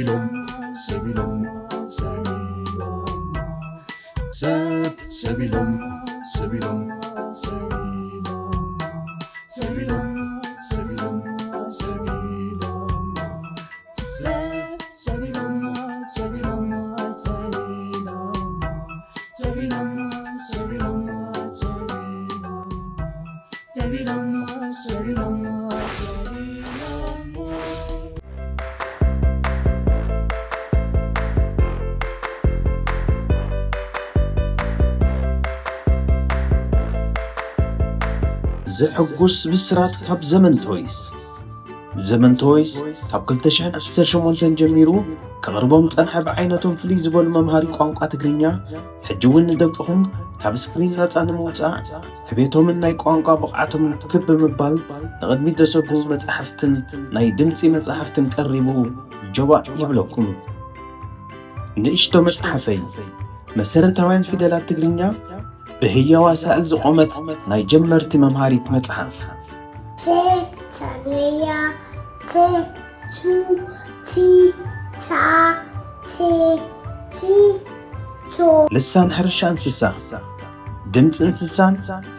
ኢሎም ሰብ ኢሎም ሰብ ኢሎም ሰብ ሰብ ኢሎም ሰብ ኢሎም ሰብ ኢሎም ሰብ ኢሎም ሰብ ኢሎም ሰብ ኢሎም ሰብ ሰብ ኢሎም ሰብ ኢሎም ሰብ ኢሎም ሰብ ኢሎም ሰብ ኢሎም ሰብ ኢሎም ሰብ ኢሎም ሰብ ኢሎም ዘሐጉስ ብስራት ካብ ዘመን ቶይስ። ዘመን ቶይስ ካብ ክልተ ሽሕን ዓሰርተ ሸሞንተን ጀሚሩ ከቕርቦም ዝጸንሐ ብዓይነቶም ፍልይ ዝበሉ መምሃሪ ቋንቋ ትግርኛ፣ ሕጂ እውን ንደቅኹም ካብ ስክሪን ናጻ ንምውጻእ፣ ዕቤቶምን ናይ ቋንቋ ብቕዓቶምን ክብ ብምባል ንቕድሚት ዘሰጉሙ መጻሕፍትን ናይ ድምጺ መጻሕፍትን ቀሪቡ ጀባእ ይብለኩም። ንእሽቶ መጽሓፈይ፣ መሰረታውያን ፊደላት ትግርኛ ብህያው ኣሳእል ዝቖመት ናይ ጀመርቲ መምሃሪት መጽሓፍ። ቸ፣ ቻንያ፣ ቸ፣ ቹ፣ ቺ፣ ቻ፣ ቼ፣ ቺ፣ ቾ። ልሳን ሕርሻ እንስሳ፣ ድምፂ እንስሳን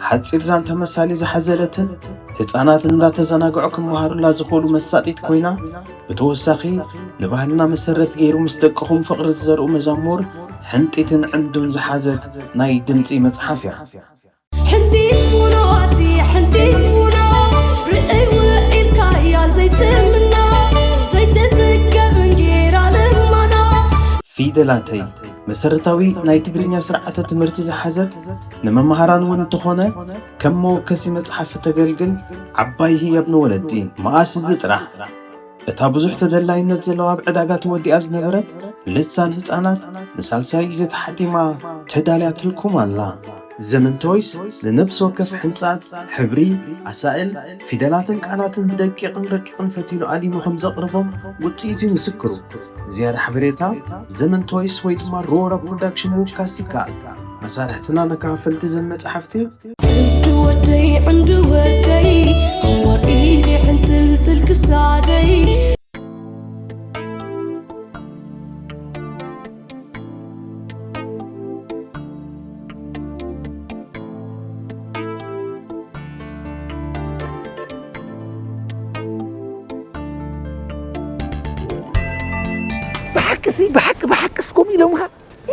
ሓፂር ዛንታ መሳሊ ዝሓዘለትን ህፃናት እንዳተዘናግዑ ክመሃሩላ ዝኽእሉ መሳጢት ኮይና፣ ብተወሳኺ ንባህልና መሰረት ገይሩ ምስ ደቅኹም ፍቕሪ ዝዘርኡ መዛሙር ሕንጢትን ዕንዱን ዝሓዘት ናይ ድምፂ መፅሓፍ እያ። ሕንጢት ውሎ ኣቲ ሕንጢት ውሎ ርእይ ውዒልካያ ዘይትምና ዘይትጽገብ እንጌራ ልመና። ፊደላተይ መሰረታዊ ናይ ትግርኛ ስርዓተ ትምህርቲ ዝሓዘት፣ ንመምሃራን እውን እንተኾነ ከም መወከሲ መጽሓፍ እተገልግል ዓባይ ህያብ ንወለዲ። መኣስ እዚ ጥራሕ፣ እታ ብዙሕ ተደላይነት ዘለዋ ኣብ ዕዳጋ ተወዲኣ ዝነበረት ልሳን ህጻናት ንሳልሳይ ግዜ ተሓቲማ ተዳልያትልኩም ኣላ። ዘመን ቶይስ ንነፍሲ ወከፍ ሕንጻጽ፣ ሕብሪ፣ ኣሳእል፣ ፊደላትን ቃላትን ብደቂቕን ረቂቕን ፈቲኑ ኣሊሙ ከም ዘቕርቦም ውጽኢቱ እዩ ምስክሩ። ዝያዳ ሓበሬታ ዘመን ቶይስ ወይ ድማ ሮወራ ፕሮዳክሽን ምውካስ ይከኣል። መሳርሕትና መከፋፈልቲ ዘን መጻሕፍቲ። ዕንዱ ወደይ ዕንዱ ወደይ ኣንዋር ኢዲ ሕንትልትል ክሳደይ። ብሓቅሲ ብሓቂ ብሓቅስ ከምኡ ኢሎምኻ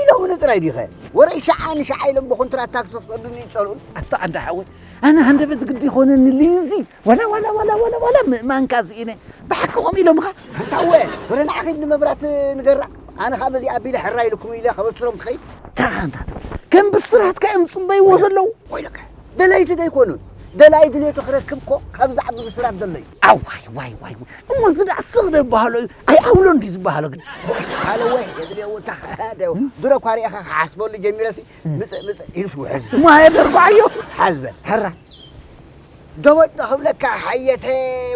ኢሎምኒ ጥራይ ዲኸ ወረ ሸዓ ንሸዓ ኢሎም ብኮንትራት ታክሲ ክፈዱኒ ይፀልኡን ኣታ ኣንዳ ሓወይ ኣነ ሃንደበት ግዲ ይኾነኒ ልዩዚ ዋላ ዋላ ዋላ ዋላ ዋላ ምእማንካ ዝኢነ ብሓቂ ከምኡ ኢሎምኻ ኣንታ ወ ወረ ንዓኺ ንመብራት ንገራ ኣነ ካብ እዚኣ ኣቢለ ሕራ ኢልኩም ኢለ ከበስሮም ክኸይድ ታኻ እንታ ትብል ከም ብስራትካ እዮም ዝፅበይዎ ዘለዉ ወይለካ ደለይቲ ደይኮኑን ደላይ ድሌቱ ክረክብ ኮ ካብ ዛዕቢ ብስራት ዘሎ እዩ ኣዋይ ዋይ ዋይ እሞ እዚ ደኣ ስቕ ዶ ይበሃሎ እዩ ኣይ ኣውሎ እንዲ ዝበሃሎ ግን ሃለወ የድልየዎ እታ ድሮ እኳ ሪእኻ ክሓስበሉ ጀሚረሲ ምፅእ ምፅእ ኢሉስ ውሕዝ እሞ ኣየ ደርጓዓዮ ሓዝበል ሕራ ደወጭ ዶ ክብለካ ሓየተ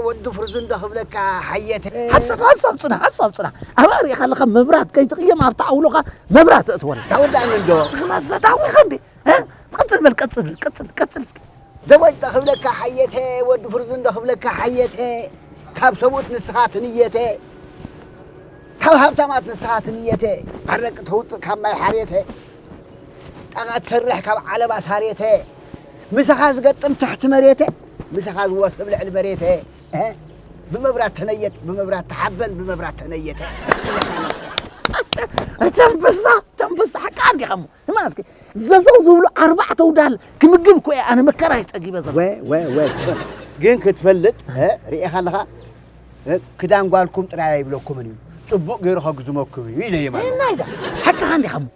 ወዲ ፍርዙን ዶ ክብለካ ሓየተ ሓሳብ ሓሳብ ፅና ሓሳብ ፅና ኣብኣ ሪእኻ ኣለኻ መብራት ከይትቕየም ኣብታ ኣውሎኻ መብራት እትወል ታወዳእኒ እንዶ ትኽላስ ዘታዊኻ እንዴ ቀፅል በል ቀፅል ቀፅል ቀፅል እስኪ ደቦጭ ዶ ክብለካ ሓየተ ወዲ ፍርዙን ዶ ክብለካ ሓየተ ካብ ሰብኡት ንስኻ ትንየተ ካብ ሃብታማት ንስኻ ትንየተ ኣረቂ ተውፅእ ካብ ማይ ሓርየተ ጣቓ ትሰርሕ ካብ ዓለባ ሳርየተ ምሳኻ ዝገጥም ትሕቲ መሬተ ምሳኻ ዝወስብ ልዕሊ መሬተ ብመብራት ተነየት ብመብራት ተሓበን ብመብራት ተነየተ ተንበሳ ተንበሳ ሓቃ እንዲኻ እሞ ንማስኪ ዘዘው ዝብሉ ኣርባዕተ ውዳል ክምግብ እኮ እየ ኣነ መከራ ይፀጊበ ዘሎ ወ ወ ወ ግን ክትፈልጥ እ፣ ርኢኻ ኣለኻ እ፣ ክዳን ጓልኩም ጥራይ ኣይብለኩምን እዩ ፅቡቅ ገይሩ ከግዝመኩም እዩ ኢለ እየ ማለት እዩ። ናይዳ ሓቅኻ እንዲኻ እሞ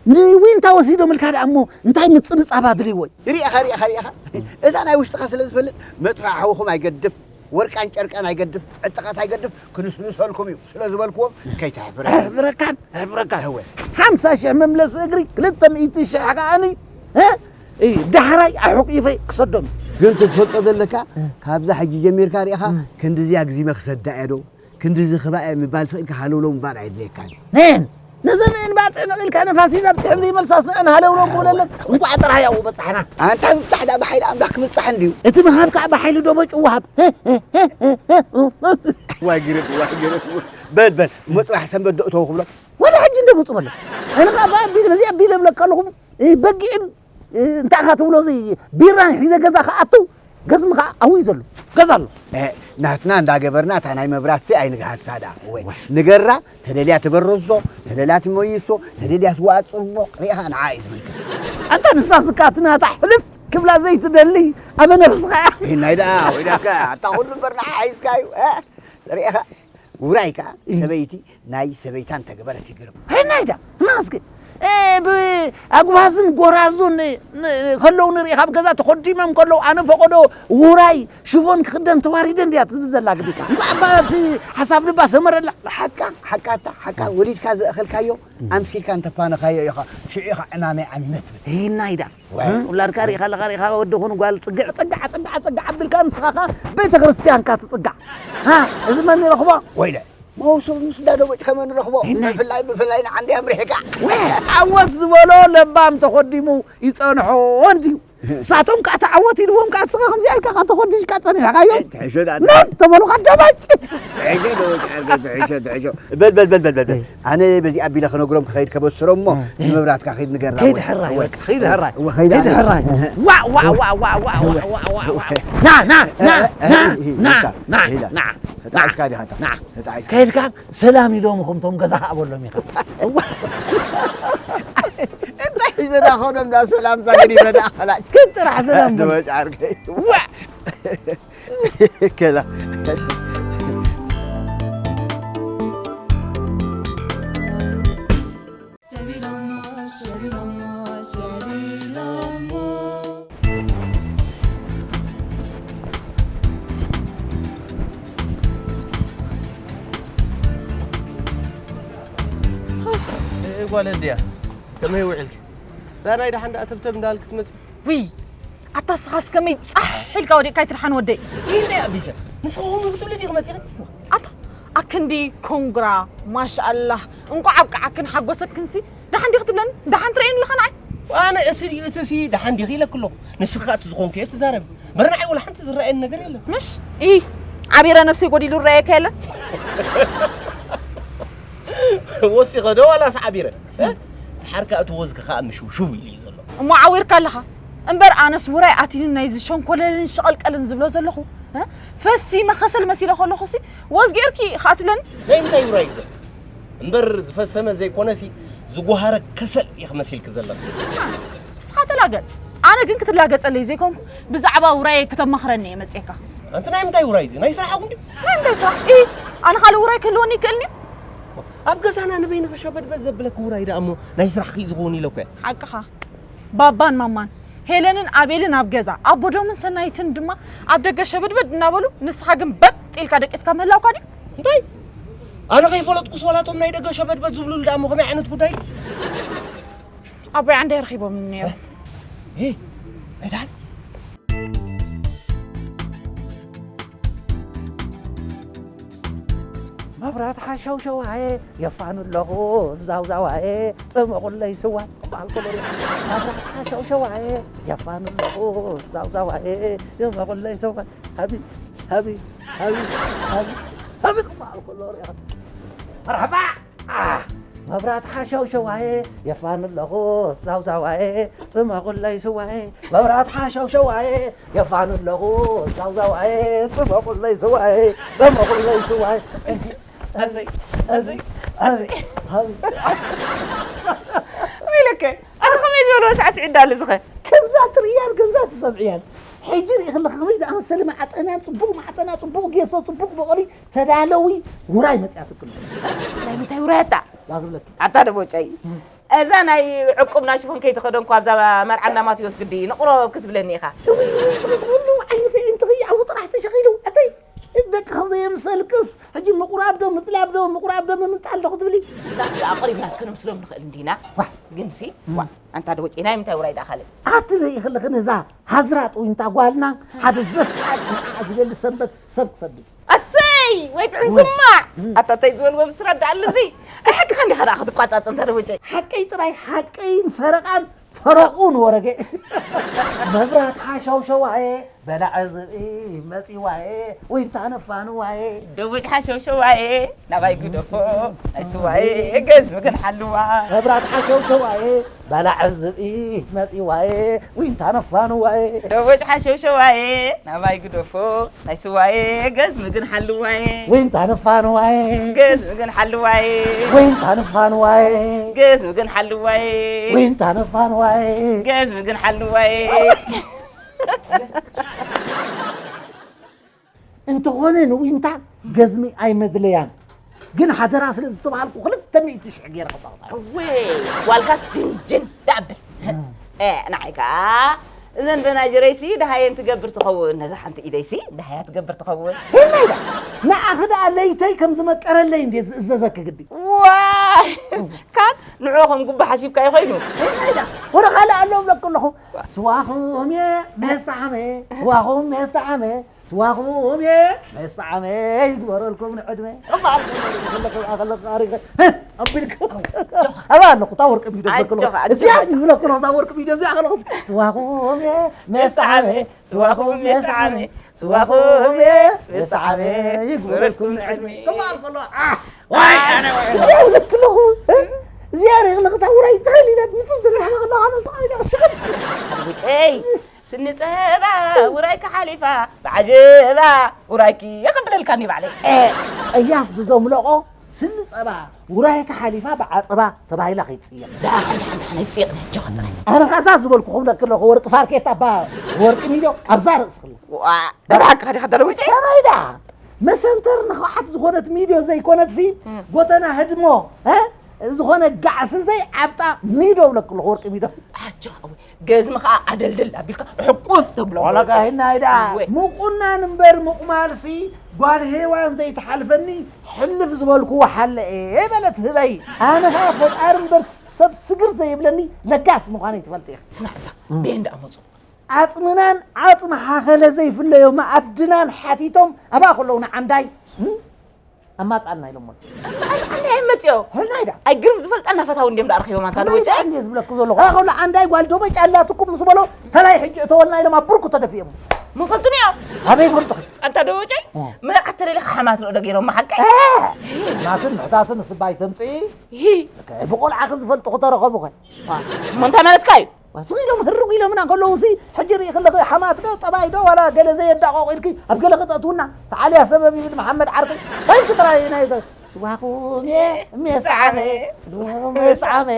ንዊንታ ወሲዶም ኢልካ ደኣ እሞ እንታይ ምፅብፃብ ኣድልይዎ እዩ ርኢኻ ርኢኻ ርኢኻ እዛ ናይ ውሽጥኻ ስለ ዝፈልጥ መጥፍኢ ሓውኹም ኣይገድፍ ወርቃን ጨርቃን ኣይገድፍ ዕጥቓት ኣይገድፍ ክንስንሰልኩም እዩ ስለ ዝበልክዎም ከይተሕፍረ ኣሕፍረካን ኣሕፍረካን እወ ሓምሳ ሽሕ መምለሲ እግሪ ክልተ ሚእቲ ሽሕ ከዓኒ እ? እ፣ ዳሕራይ ኣሑቂፈይ ክሰዶም እዩ ግን ክትፈልጦ ዘለካ ካብዛ ሕጂ ጀሚርካ ርኢኻ ክንድዚያ ግዚመ ክሰዳ እየ ዶ ክንድዚ ክባእ እየ ምባል ስቕ ኢልካ ሃለውለው ምባል ኣየድልየካን እዩ ነን ነዘን እን ባፅዕ ነቒልካ ነፋስ ይዛ ብፅሕን ዘይመልሳስ ንዕን ሃለውለው ክብለለን እንቋዕ ጥራይ ኣብኡ በፃሕና ኣንታ ምብፃሕ ደኣ ብሓይሊ ኣምላኽ ክምብፃሕ እንድዩ እቲ ምሃብ ከዓ ብሓይሊ ዶ በጭ ወሃብ ዋይ ግርም ዋይ ግርም በል በል፣ እሞ ጽባሕ ሰንበት ዶ እተው ክብሎ? ወደ ሕጂ እንደ መጹ በለ። ኣነ ከኣ ብኣ ኣቢለ፣ በዚ ኣቢለ እብለካ ኣለኹ። እ፣ በጊዕን፣ እ፣ እንታይ ኢኻ ትብሎ፣ እዚ ቢራን ሒዘ ገዛ ክኣትው፣ ገዝሚ ከኣ ኣብኡ እዩ ዘሎ። ገዛ ኣሎ። እ፣ ናትና እንዳገበርና እታ ናይ መብራትሲ ኣይንግሃሳ ደኣ። ወይ፣ ንገራ፣ ተደልያ ትበርሶ፣ ተደልያ ትመይሶ፣ ተደልያ ትዋፅቦ፣ ሪኢኻ ንዓ እዩ ዝምልከት። ኣንታ ንሳ ስካ እቲ ናታ ሕልፍ ክብላ ዘይትደሊ ኣበ ነብስኻ እያ። ይናይ ደኣ፣ ወይ ደኣ፣ ኣታ ኩሉ እምበር ንዓ ሒዝካ እዩ። እ፣ ሪኢኻ፣ ውራይ ከኣ ሰበይቲ ናይ ሰበይታን ተግበረት ይግርም። ሄናይዳ፣ ማስክ፣ እ፣ ብ-፣ ኣጉባዝን ጎራዙን፣ እ፣ ን-፣ ከለዉ ንርኢ፣ ካብ ገዛ ተኾዲሞም ከለዉ፣ ኣነ ፈቐዶ ውራይ ሽፎን ክኽደን ተዋሪደ እንድያ ትብል ዘላ ግዲካ። እንኳዕ እባ እቲ ሓሳብ ልባ ሰመረላ። ሓቃ፣ ሓቃ፣ እታ ሓቃ፣ ወሊድካ ዘእኸልካዮ፣ ኣምሲልካ እንተፋነኻዮ ኢኻ፣ ሽዑ ኢኻ ዕማመይ ዓሚመ ትብል። ሄናይዳ፣ ወይ። እ፣ ውላድካ ሪኢኻ ኣለኻ፣ ሪኢኻ ወዲ ኹን ጓል ጽግዕ፣ ጽግዓ፣ ጽግዓ፣ ጽግዓ ኣቢልካ ንስኻ ኸኣ ቤተ ክርስትያንካ ትጽጋዕ። ሃ፣ እዚ መን ይረኽቦ? ወይለ። መውስብ ምስ ዳደቦጭ ከመ ንረኽቦ? ይናይ። ብፍላይ፣ ብፍላይ ንዓንዲ ኣምሪሕካ። ወ-፣ ዓወት ዝበሎ ለባም ተኾዲሙ ይጸንሖ እንድዩ። ንሳቶም ከኣ ተዓወት ኢልዎም ከኣ ንስኻ ከምዚኣ ኢልካ ከኣ ተኾዲሽካ ጸኒሕካዮም። ትሕሾ ደኣ። መን ተበሉኻ ደቦጭ? ትሕሾ ደቦጭ፣ ዓርከይ፣ ትሕሾ፣ ትሕሾ። በል፣ በል፣ በል፣ በል፣ በል፣ በል። ኣነ በዚ ኣቢለ ክነግሮም ክኸይድ ከበስሮም እሞ እ። ንመብራትካ ኸይድ ንገራ ከይድ ወይ። ሕራይ፣ ወይ። በቃ፣ ኸይድ ሕራይ። ወይ፣ ኸይድ ኸይድ ሕራይ። ሕራይ። ዋ፣ ዋ፣ ዋ። ና፣ ና፣ ና፣ እ፣ እ፣ ና፣ እ፣ ና፣ እ፣ ና፣ እ፣ ና፣ እ፣ ና፣ እ፣ ና። ተጣዒስካ ዲኻ? ና። ተጣዒስካ። ከይድካ ሰላም ኢሎም፣ ከምቶም ገዛ ከኣ በሎም ኢኻ። እንታይ ሒዘ ደኣ ኾኖም ደኣ ሰላምታ ገዲፈ ደኣ ኸላጭ። ግን ጥራሕ ሰላም በል። ደቦጭ ዓርከይ። ዋ! ከላ። ሰቢሎሞ፣ ሰቢሎሞ፣ ሰቢሎሞ። ጓል እንድያ፣ ከመይ ውዕልኪ? እዛ ናይ ደሓን ደኣ ተብተብ እንዳበልክ ትመጽእ። ውይ፣ ኣታ እስኻስ ከመይ ጻሕ ኢልካ ወዲቕካ ኣይትድሓን ወደይ። ይህ እንታይ ኣቢሰ? ንስኻ ከምኡ ክትብሊ ዲኺ መጺኺ? ኣታ ኣክንዲ ኮንግራ፣ ማሻኣላህ፣ እንቋዕ ኣብቅዓክን ሓጎሰክንሲ፣ ደሓን ዲኺ ትብለኒ? ደሓን ትርእየኒ ኣለኻ ንዓይ? ኣነ እቲ ድዩ እቲ ሲ ደሓን ዲኺ ኢለኪ ኣለኹ። ንስኺ ከኣ እቲ ዝኾንክዮ ትዛረቢ። እምበር ንዓይ ወላ ሓንቲ ዝረኣየኒ ነገር የለን። ምሽ? ኢ፣ ዓቢረ ነብሰይ ጎዲሉ ዝረኣየካ የለን? ወሲኸ ዶ ዋላስ ዓቢረ? እ? ድሓር ከኣ እቲ ወዝኪ ከኣ ምሽውሽው ኢሉ እዩ ዘሎ። እሞ ዓዊርካ ኣለኻ። እምበር ኣነስ ውራይ ኣትዩኒ ናይዚ ሸንኮለልን ሸቐልቀልን ዝብሎ ዘለኹ፣ እ? ፈሲመ ከሰል መሲለ ከለኹሲ፣ ወዝ ጌርኪ ከኣ ትብለኒ? ናይ ምንታይ ውራይ እዩ ዘሎ? እምበር ዝፈሰመ ዘይኮነሲ፣ ዝጓሃረ ከሰል ኢኺ መሲልኪ ዘለኺ። ንስኻ ተላገጽ። ኣነ ግን ክትላገጸለይ ዘይኮንኩ፣ ብዛዕባ ውራየይ ክተማኽረኒ እየ መጺኤካ። ኣንቲ ናይ ምንታይ ውራይ እዚ? ናይ ስራሕ ኣኹም ድዩ? ናይ ምንታይ ስራሕ? ኢ፣ ኣነ ካልእ ውራይ ክህልወኒ ይክእል ድዩ? ኣብ ገዛና ንበይንኺ ሸበድበድ ዘብለኪ ውራይ ደኣ እሞ ናይ ስራሕኺ እዩ ዝኸውን ኢለ እኮ እየ። ሓቅኻ። ባባን ማማን፣ ሄለንን ኣቤልን ኣብ ገዛ፣ ኣቦዶምን ሰናይትን ድማ ኣብ ደገ ሸበድበድ እናበሉ፣ ንስኻ ግን በጥ ኢልካ ደቂስካ ምህላውካ ድዩ? እንታይ? ኣነ ከይፈለጥኩስ ዋላ እቶም ናይ ደገ ሸበድበድ ዝብሉሉ ደኣ እሞ ከመይ ዓይነት ጉዳይ? ኣቦይ ዓንደይ ረኺቦም ነይሩ። እ? እ? መዳን? መብራት ሓሸውሸዋየ የፋኑ ኣለኹ ዛውዛዋየ ጽመቑለይ ስዋ በዓል ኮሎሪ። መብራት ሓሸውሸዋየ የፋኑ ኣለኹ ዛውዛዋየ ጽመቑለይ ስዋ ሃቢ ሃቢ ሃቢ ሃቢ ሃቢ በዓል ኮሎሪ። መርሐባ። መብራት ሓሸውሸዋየ የፋኑ ኣለኹ ዛውዛዋየ ጽመቑለይ ስዋየ። መብራት ሓሸውሸዋየ የፋኑ ኣለኹ ዛውዛዋየ ጽመቑለይ ስዋየ። ጽመቑለይ ስዋየ። ኣዘይ፣ ኣዘይ፣ ኣዘይ። ወይለከ፣ ኣነ ከመይ ዝበለ ሳዕስዒት ዳሊ ዝኸ? ከምዛ ትርእያን ከምዛ ትሰምዕያን። ሕጂ ርኢ ከለኺ ከመይ ዝኣመሰለ ማዕጠና፣ ጽቡቕ ማዕጠና፣ ጽቡቕ ጌሶ፣ ጽቡቕ በቐሊ፣ ተዳለዊ ውራይ መጽያትክን። ናይ ምንታይ ውራይ ኣታ? ላዝብለኪ። ኣታ ደቦጨይ። እዛ ናይ ዕቁብና ሽፎን ከይተኸደንኩ ኣብዛ መርዓና ማቴዎስ ግዲ ንቑረብ ክትብለኒ ኢኻ። እውይ፣ እውይ፣ እውይ፣ ኩሉ ዓይኒ ፍዒንትኺ ኣብኡ ጥራሕ ተሸኺሉ። ኣተይ፣ ደቅኺ ዘየምሰልክስ፣ ሕጂ ምቑራብ ዶ፣ ምጽላብ ዶ፣ ምቑራብ ዶ፣ ምምንጣል ዶ ክትብሊ? እንዳትሪኣ ኣቕሪብና እስከ ነምስሎም ንኽእል እንዲና። ዋ። ግንሲ፣ ዋ፣ ኣንታ ደቦጨይ፣ ናይ ምንታይ ውራይ ደኣ ካልእ? ኣቲ ርእይ ከለኺ ነዛ ሃዝራጥ ዊንታ ጓልና ሓደ ዘፍቃጥ ንዓኣ ዝበሊ ሰንበት ሰብ ክሰድድ። ኣሰይ! ወይ ጥዑም ስማዕ! ኣታ እንታይ ዝበልዎ ብስራት ደኣ ኣሎ እዚ? ኣይ፣ ሓቅኻ እንዲኻ ደኣ ክትቋጻጸ እንተ ደቦጨይ። ሓቀይ ጥራይ፣ ሓቀይን ፈረቓን ፈረቑን ወረገ። መብራት ሓሸውሸዋየ፣ በላዐ ዝብኢ መጺዋየ፣ ዊንታ ነፋንዋየ። ደቦጭ ሓሸውሸዋየ፣ ናባይ ግደፎ ናይ ስዋየ፣ ገዝሚ ግን ሓልዋ። መብራት ሓሸውሸዋየ፣ በላዐ ዝብኢ መጺዋየ፣ ዊንታ ነፋንዋየ። ደቦጭ ሓሸውሸዋየ፣ ናባይ ግደፎ ናይ ስዋየ፣ ገዝሚ ግን ሓልዋየ። ዊንታ ነፋንዋየ፣ ገዝሚ ግን ሓልዋየ። ዊንታ ነፋንዋየ፣ ገዝሚ ግን ሓልዋየ። ዊንታ ነፋንዋየ፣ ገዝሚ ግን ሓልዋየ። እንተኾነ ንዊንታ ገዝሚ ኣይመድለያን። ግን ሓደራ ስለ ዝተባሃልኩ ክልተ ሚእቲ ሽሕ ገይረ ክባቕጣ። እወ፣ ዋልካስ ጅንጅን ዳብል። እ፣ ንዓይ ከኣ እዘን በናጅረይሲ ደሃየን ትገብር ትኸውን፣ ነዛ ሓንቲ ኢደይሲ ደሃያ ትገብር ትኸውን። ሄናይዳ፣ ንዓኺ ደኣ ለይተይ ከም ዝመቀረለይ እንዴ ዝእዘዘኪ ግዲ? ዋይ፣ ካን ንዑ ከም ጉባ ሓሲብካዮ ኮይኑ። ሄናይዳ፣ ወረ ካልእ ኣሎ እብለኪ ኣለኹ። ስዋኹም እየ መስጣዕመ፣ ስዋኹም መስጣዕመ፣ ስዋኹም እየ መስጣዕመ፣ ይግበረልኩም ንዕድመ። እማ ኣልኩ፣ ከለኹ፣ ከለኹ፣ ኣሪኸ፣ ህ፣ ኣቢልኩ። ኣባ ኣለኹ፣ እታ ወርቂ ሚዶ ኣጆኻ፣ በልኩ። ኣጆኻ፣ እዚኣ ኣጆኻ። እዩ ዝለኩ ነው፣ እዛ ወርቂ ሚዶ እዚኣ ከለኹ። ስዋኹም እየ መስጣዕመ፣ ስዋኹም መስጣዕመ፣ ስዋኹም እየ መስጣዕመ፣ ይግበረልኩም ንዕድመ። እማ ኣልኩ፣ ኣ፣ ዋይ፣ ኣነ ዋይ። እዚኣ ይብለኩ ኣለኹ፣ እ? እዚኣ ሪኽ ለኽታ ውራይ ትኽእል ኢለት፣ ምስም ዝለኻ ከለኻ፣ ኣነ ትኽእል ኢለ፣ ሽቕል። ውጨይ። ስኒ ጸባ ውራይካ ሓሊፋ ብዓጀባ ውራይኪ የቐብለልካኒ ባዕለይ። ጸያፍ ብዘምለቖ ስኒ ጸባ ውራይካ ሓሊፋ ብዓጸባ ተባሂላ ከይትጽየፍ። ዳሓን ሓን ሓን ኣይጽየቕኒ ጆኸ ጥራይ። ኣነ ኸዛ ዝበልኩ ክብለኪ ኣለኹ ወርቂ ፋርኬታ እባ ወርቂ ሚድዮ ኣብዛ ርእስኽላ። ዋ፣ ብሓቂ ኸዲ ኸተለውጪ? ከመይ ደኣ? መሰንተር ንኽዓት ዝኾነት ሚድዮ ዘይኮነትሲ፣ እም። ጎተና ህድሞ፣ እ? ዝኾነ ጋዕሲ ዘይዓብጣ ሚዶ እብለኪ ኣለኹ፣ ወርቂ ሚዶ። ኣጆኻ፣ ገዝሚ ኸዓ ኣደልድል ኣቢልካ ሕቁፍ ተብሎ። ዋላ ጋሂና ኢዳ፣ እወ። ምቑናን እምበር ምቑማልሲ፣ ጓል ሄዋን ዘይትሓልፈኒ፣ ሕልፍ ዝበልኩዎ ሓለ እየ በለት ህበይ። ኣነ ኸዓ ፈጣሪ እምበር ሰብ ስግር ዘይብለኒ ለጋስ ምዃነይ ትፈልጢ ኢኺ። ስማዕ እባ፣ እም። ቤን ደኣ መጹ። ዓጽምናን ዓጽሚ ሓኸለ ዘይፍለዮ መኣድናን ሓቲቶም ኣብኣ ከለዉ ንዓንዳይ፣ እም? ኣማጽኣልና ኢሎሞ። ኣንዳይ መጽዮ። ሆይና ኢዳ። ኣይ ግርም ዝፈልጣና ፈታዊ እንዲም ደኣ ረኺቦም ኣንታ ደቦጨ። ኣንዳይ ዝብለኩ ዘለኹ። ኣኸሉ ዓንዳይ ጓል ደቦጨ ኣላትኩም ምስ በሎ፣ ተላይ ሕጂ እተወልና ኢሎም ኣብ ብርኩ ተደፊኦም። መን ፈልጡኒ እዮም? ኣበይ ፈልጡኺ? ኣንታ ደቦጨ፣ እ። መርዓት ተለሊኻ ሓማት ርኦ ዶ ገይሮም መሓቀይ? እ። ማትን ምሕታትን ስባይ ተምጽኢ። ይሂ። ብቆልዓኺ ዝፈልጥኹ ተረኸቡኸ? እሞ እንታይ ማለትካ እዩ? ስቕ ኢሎም ህርጉ ኢሎምና ከለዉ ሲ፣ ሕጂ ርኢ ከለኺ ሓማት ዶ፣ ጠባይ ዶ፣ ዋላ ገለ ዘየዳቐቑ ኢልኪ ኣብ ገለ ክተእትውና፣ ተዓልያ ሰበብ ይብል መሓመድ ዓርከይ። እንታይ ጥራይ ናይ ተ-፣ ስዋኹም እየ፣ ሜስዓመ፣ ስዋኹም ሜስዓመ፣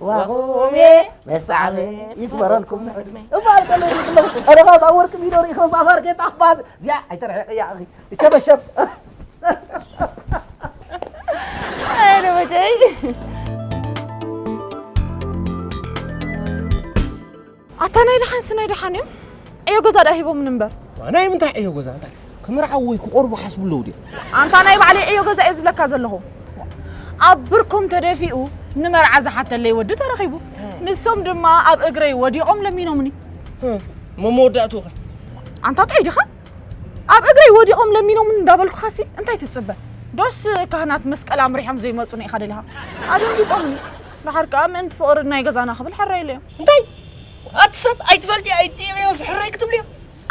ስዋኹም እየ፣ ሜስዓመ፣ ይግበረልኩም ንዕድመ። እባ ከለዉ ከለዉ፣ ኣረ፣ እዛ ወርቂ ቪድዮ ርኢኺ፣ እዛ ፋርጌጣ እባ፣ እዚኣ ኣይተርሕቕያ፣ እኺ፣ ይተበሸብ። ኣይ፣ ደቦጨይ። ኣታ ናይ ደሓንሲ ናይ ደሓን እዮም። ዕዮ ገዛ ደኣ ሂቦምን እምበር። ናይ ምንታይ ዕዮ ገዛ? እንታይ? ክምርዓው ወይ ክቆርቡ ሓስቡ ኣለዉ ድዮም? ኣንታ ናይ ባዕለይ ዕዮ ገዛ እየ ዝብለካ ዘለኹ። ኣብ ብርኮም ተደፊኡ ንመርዓ ዝሓተለይ ወዲ ተረኺቡ። እ። ንሶም ድማ ኣብ እግረይ ወዲቖም ለሚኖምኒ። እ፣ እሞ መወዳእትኡ ኸ? ኣንታ ጥዑይ ዲኻ? ኣብ እግረይ ወዲቖም ለሚኖምኒ እንዳበልኩኻሲ እንታይ ትጽበ? ዶስ ካህናት መስቀል ኣምሪሖም ዘይመጹኒ ኢኻ ደሊኻ? ኣደንጊጾምኒ። ደሓር ከኣ ምእንቲ ፍቕሪ ናይ ገዛና ክብል ሕራይ ኢለዮም። እንታይ? ኣቲ ሰብ ኣይትፈልጢ ኣይትጥዕምዮ ሕራይ ክትብልዮ?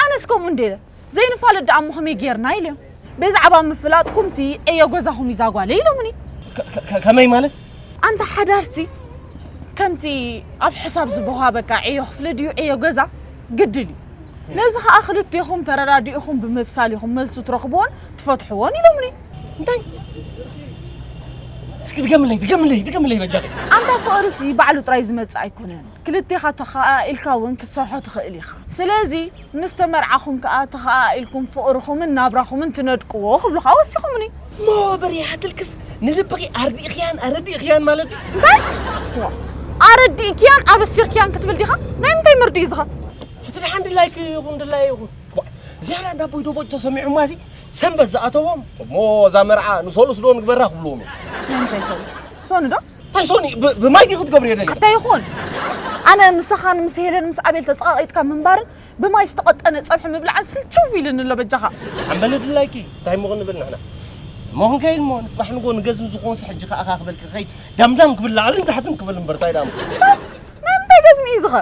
ኣነስ ከምኡ እንደ ኢለ፣ ዘይንፋለጥ ደኣ እሞ ከመይ ጌርና ኢለዮም። ብዛዕባ ምፍላጥኩምሲ ዕዮ ገዛኹም እዩ ዛጓለ ኢሎምኒ። ከ-፣ ከ-፣ ከ-፣ ከመይ ማለት? ኣንታ ሓዳርሲ ከምቲ ኣብ ሕሳብ ዝበዃበካ ዕዮ ክፍሊ ድዩ ዕዮ ገዛ ግድል እዩ። ነዚ ኸኣ ክልቴኹም ተረዳዲእኹም ብምብሳል ኢኹም መልሲ ትረኽብዎን ትፈትሕዎን ኢሎምኒ። እንታይ? እስኪ ድገምለይ፣ ድገምለይ፣ ድገምለይ በጃኺ። ኣንታ ፍቕርሲ ባዕሉ ጥራይ ዝመጽእ ኣይኮነን። ክልቴኻ ተኸኣኢልካ እውን ክትሰርሖ ትኽእል ኢኻ። ስለዚ ምስ ተመርዓኹም ከኣ ተኸኣኢልኩም ፍቕርኹምን ናብራኹምን ትነድቅዎ ክብሉኻ ወሲኹምኒ። እሞ በርሂ ሃትልክስ ንልብኺ ኣርዲእኽያን ኣረዲእኽያን ማለት ድዩ? እንታይ? ዋ፣ ኣረዲእክያን ኣበሲርክያን ክትብል ዲኻ? ናይ ምንታይ መርድእ እዩ ዝኸ? እቲ ደሓን ድላይኪ ይኹን ድላየ ይኹን። ዋ፣ ዝያዳ እንዳ ኣቦይ ደቦጭ ተሰሚዑማሲ ሰንበት ዝኣተዎም እሞ እዛ መርዓ ንሰሉስ ዶ ንግበራ ክብልዎም እዮም። ናይ ምንታይ ሰሉስ? ሶኒ ዶ? እንታይ ሶኒ? ብ-፣ ብማይ ድዩ ክትገብርዮ ደሊኻ? እንታይ ይኹን? ኣነ ምሳኻን ምስ ሄለን ምስ ኣቤል ተጸቓቒጥካ ምንባርን ብማይ ዝተቐጠነ ጸብሒ ምብላዕን ስልችው ኢሉኒ ኣሎ በጃኻ። ሓንበል ድላይኪ፣ እንታይ እሞ ክንብል ንሕና? እሞ ክንከይድ እሞ ንጽባሕ ንግሆ ንገዝሚ ዝኾንሲ ሕጂ ከኣ ክበልኪ ክኸይድ ዳምዳም ክብል ላዕልን ታሕትን ክብል እምበር እንታይ ደኣ እሞ? ናይ ምንታይ ገዝሚ እዩ ዝኸ?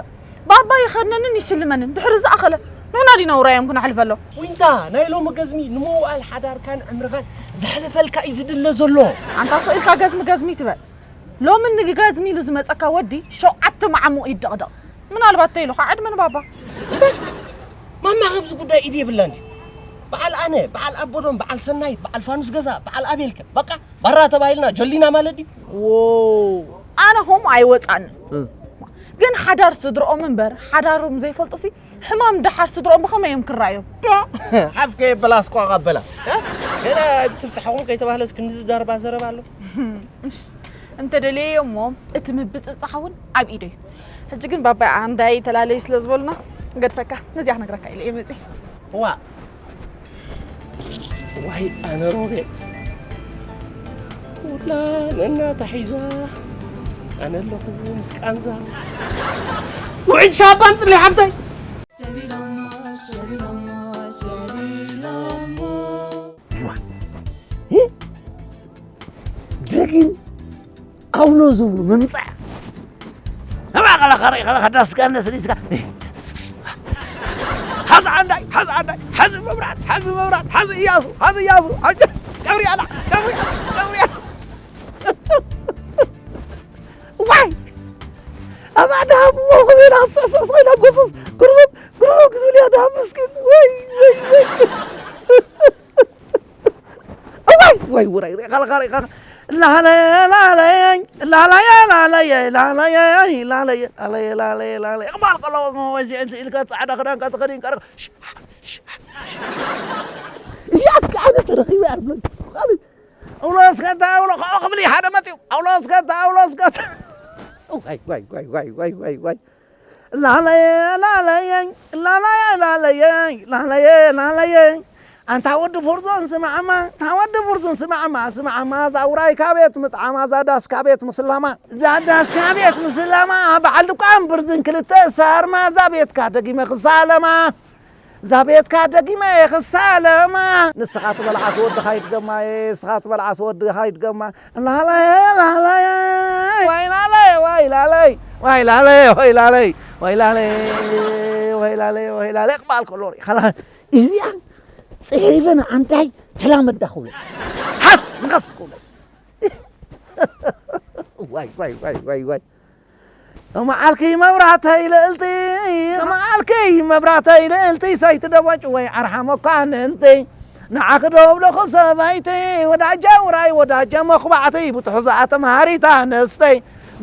ባባ ይኸድነንን ይሽልመንን ድሕሪ ዝኣኸለ ንሕና ዲና ውራዮም ክነሕልፈሎም? ዊንታ፣ ናይ ሎሚ ገዝሚ ንምውኣል ሓዳርካን ዕምርኻን ዘሕልፈልካ እዩ ዝድለ ዘሎ። ኣንታ ስቕ ኢልካ ገዝሚ ገዝሚ ትበል። ሎሚ ንገዝሚ ኢሉ ዝመጸካ ወዲ ሸውዓተ መዓሙቕ ይደቕደቕ። ምናልባት ተይሉ ከዓ ዕድመ ንባባ። ማማ ኣብዚ ጉዳይ ኢድ የብላን እዩ። በዓል ኣነ፣ በዓል ኣቦዶም፣ በዓል ሰናይት፣ በዓል ፋኑስ ገዛ፣ በዓል ኣቤልከ በቃ ባራ ተባሂልና ጀሊና ማለት ድዩ? ዎ ኣነ ከምኡ ኣይወፃኒ። ግን ሓዳር ስድርኦም እምበር ሓዳሮም ዘይፈልጡ ሲ ሕማም ደሓር ስድርኦም ብኸመይ እዮም ክረኣዮም? ሓፍ ከየበላ ኣስቋቓ በላ። ገና ትብፅሓኹም ከይተባህለስ ክንዲ ዝዛረባ ዘረባ ኣሎ። እንተደለየ እሞ እቲ ምብፅፃሕ እውን ኣብ ኢደይ። ሕጂ ግን ባባይ ኣንዳይ ተላለይ ስለ ዝበሉና ገድፈካ ነዚኣ ክነግረካ ኢለ እየ መፅእ። ዋ ዋይ ኣነ ሮቤል ኩላ ነናታ ሒዛ ኣነ ኣለኹ ምስ ቃንዛ ውዒድ ሻባን ፅሊ ሓፍተይ ደጊም ኣውሎ ዝብሉ ምምፃእ እባ ከለኸ ርእኸ ዳስካ ነስሊስካ ሓዚ ዓንዳይ ሓዚ ዓንዳይ ሓዚ መብራት ሓዚ መብራት ሓዚ እያሱ ሓዚ እያሱ ቀብሪያላ ቀብሪያላ ቀብሪያላ ዋይ ኣብ ኣድሃብዎ ክብል ኣሰሰሰ ናብ ጎሰስ ግርብብ ግርብብ ክትብል እያ ድሃብ ምስኪን ወይ ወይ ወይ እዋይ ወይ ውራይ ሪእኻ ለኻ ሪእኻ ላለየ ላለየ ላለየ ላለየ ላለየ ላለየ ላለየ ላለየ ላለየ ላለየ ቅባል ከለዎ ወንጂ እንት ኢልካ ፃዕዳ ክዳንካ ተኸዲንካ ርእ እዚኣስ ከዓ ተረኺበ ኣውሎስ ከታ ኣውሎ ከኦ ክብል ሓደ መፅኡ ኣውሎስ ከታ ኣውሎስ ከታ ዋይ ዋይ ዋይ ዋይ ዋይ ዋይ ዋይ ላለየ ላለየ ላለየ ላለየ ላለየ ላለየ ኣንታ ወዲ ፍርዞን ስማዕማ እታ ወዲ ፍርዞን ስማዕማ ስማዕማ እዛ ውራይ ካቤት ምጥዓማ እዛ ዳስ ካቤት ምስላማ እዛ ዳስ ካቤት ምስላማ በዓል ድቋን ብርዝን ክልተ ሳርማ እዛ ቤትካ ደጊመ ክሳለማ እዛ ቤትካ ደጊመ ክሳለማ ንስኻ ትበልዓስ ወድኻ ይድገማ እየ ንስኻ ትበልዓስ ወድኻ ይድገማ ላለየ ላለየ ዋይ ላለየ ዋይ ላለይ ዋይ ላለየ ዋይ ላለይ ዋይ ላለየ ዋይ ላለየ ዋይ ላለየ ቅባል ከሎ ሪኢኻ እዚኣ ፅሒፈ ንዓንታይ ተላመዳ ክብሎ ሓስ ንኸስ ክብሎ ዋይ ዋይ ዋይ ዋይ ዋይ መዓልኪ መብራተይ ልእልቲ መዓልኪ መብራተይ ልእልቲ ሰይቲ ደቦጭ ወይ ዓርሓ መኳንንቲ ንዓኺ ዶ ኣብለኹ ሰበይቲ ወዳጀ ውራይ ወዳጀ መኹባዕቲ ብትሑዛኣ ተምሃሪት ኣንስቲ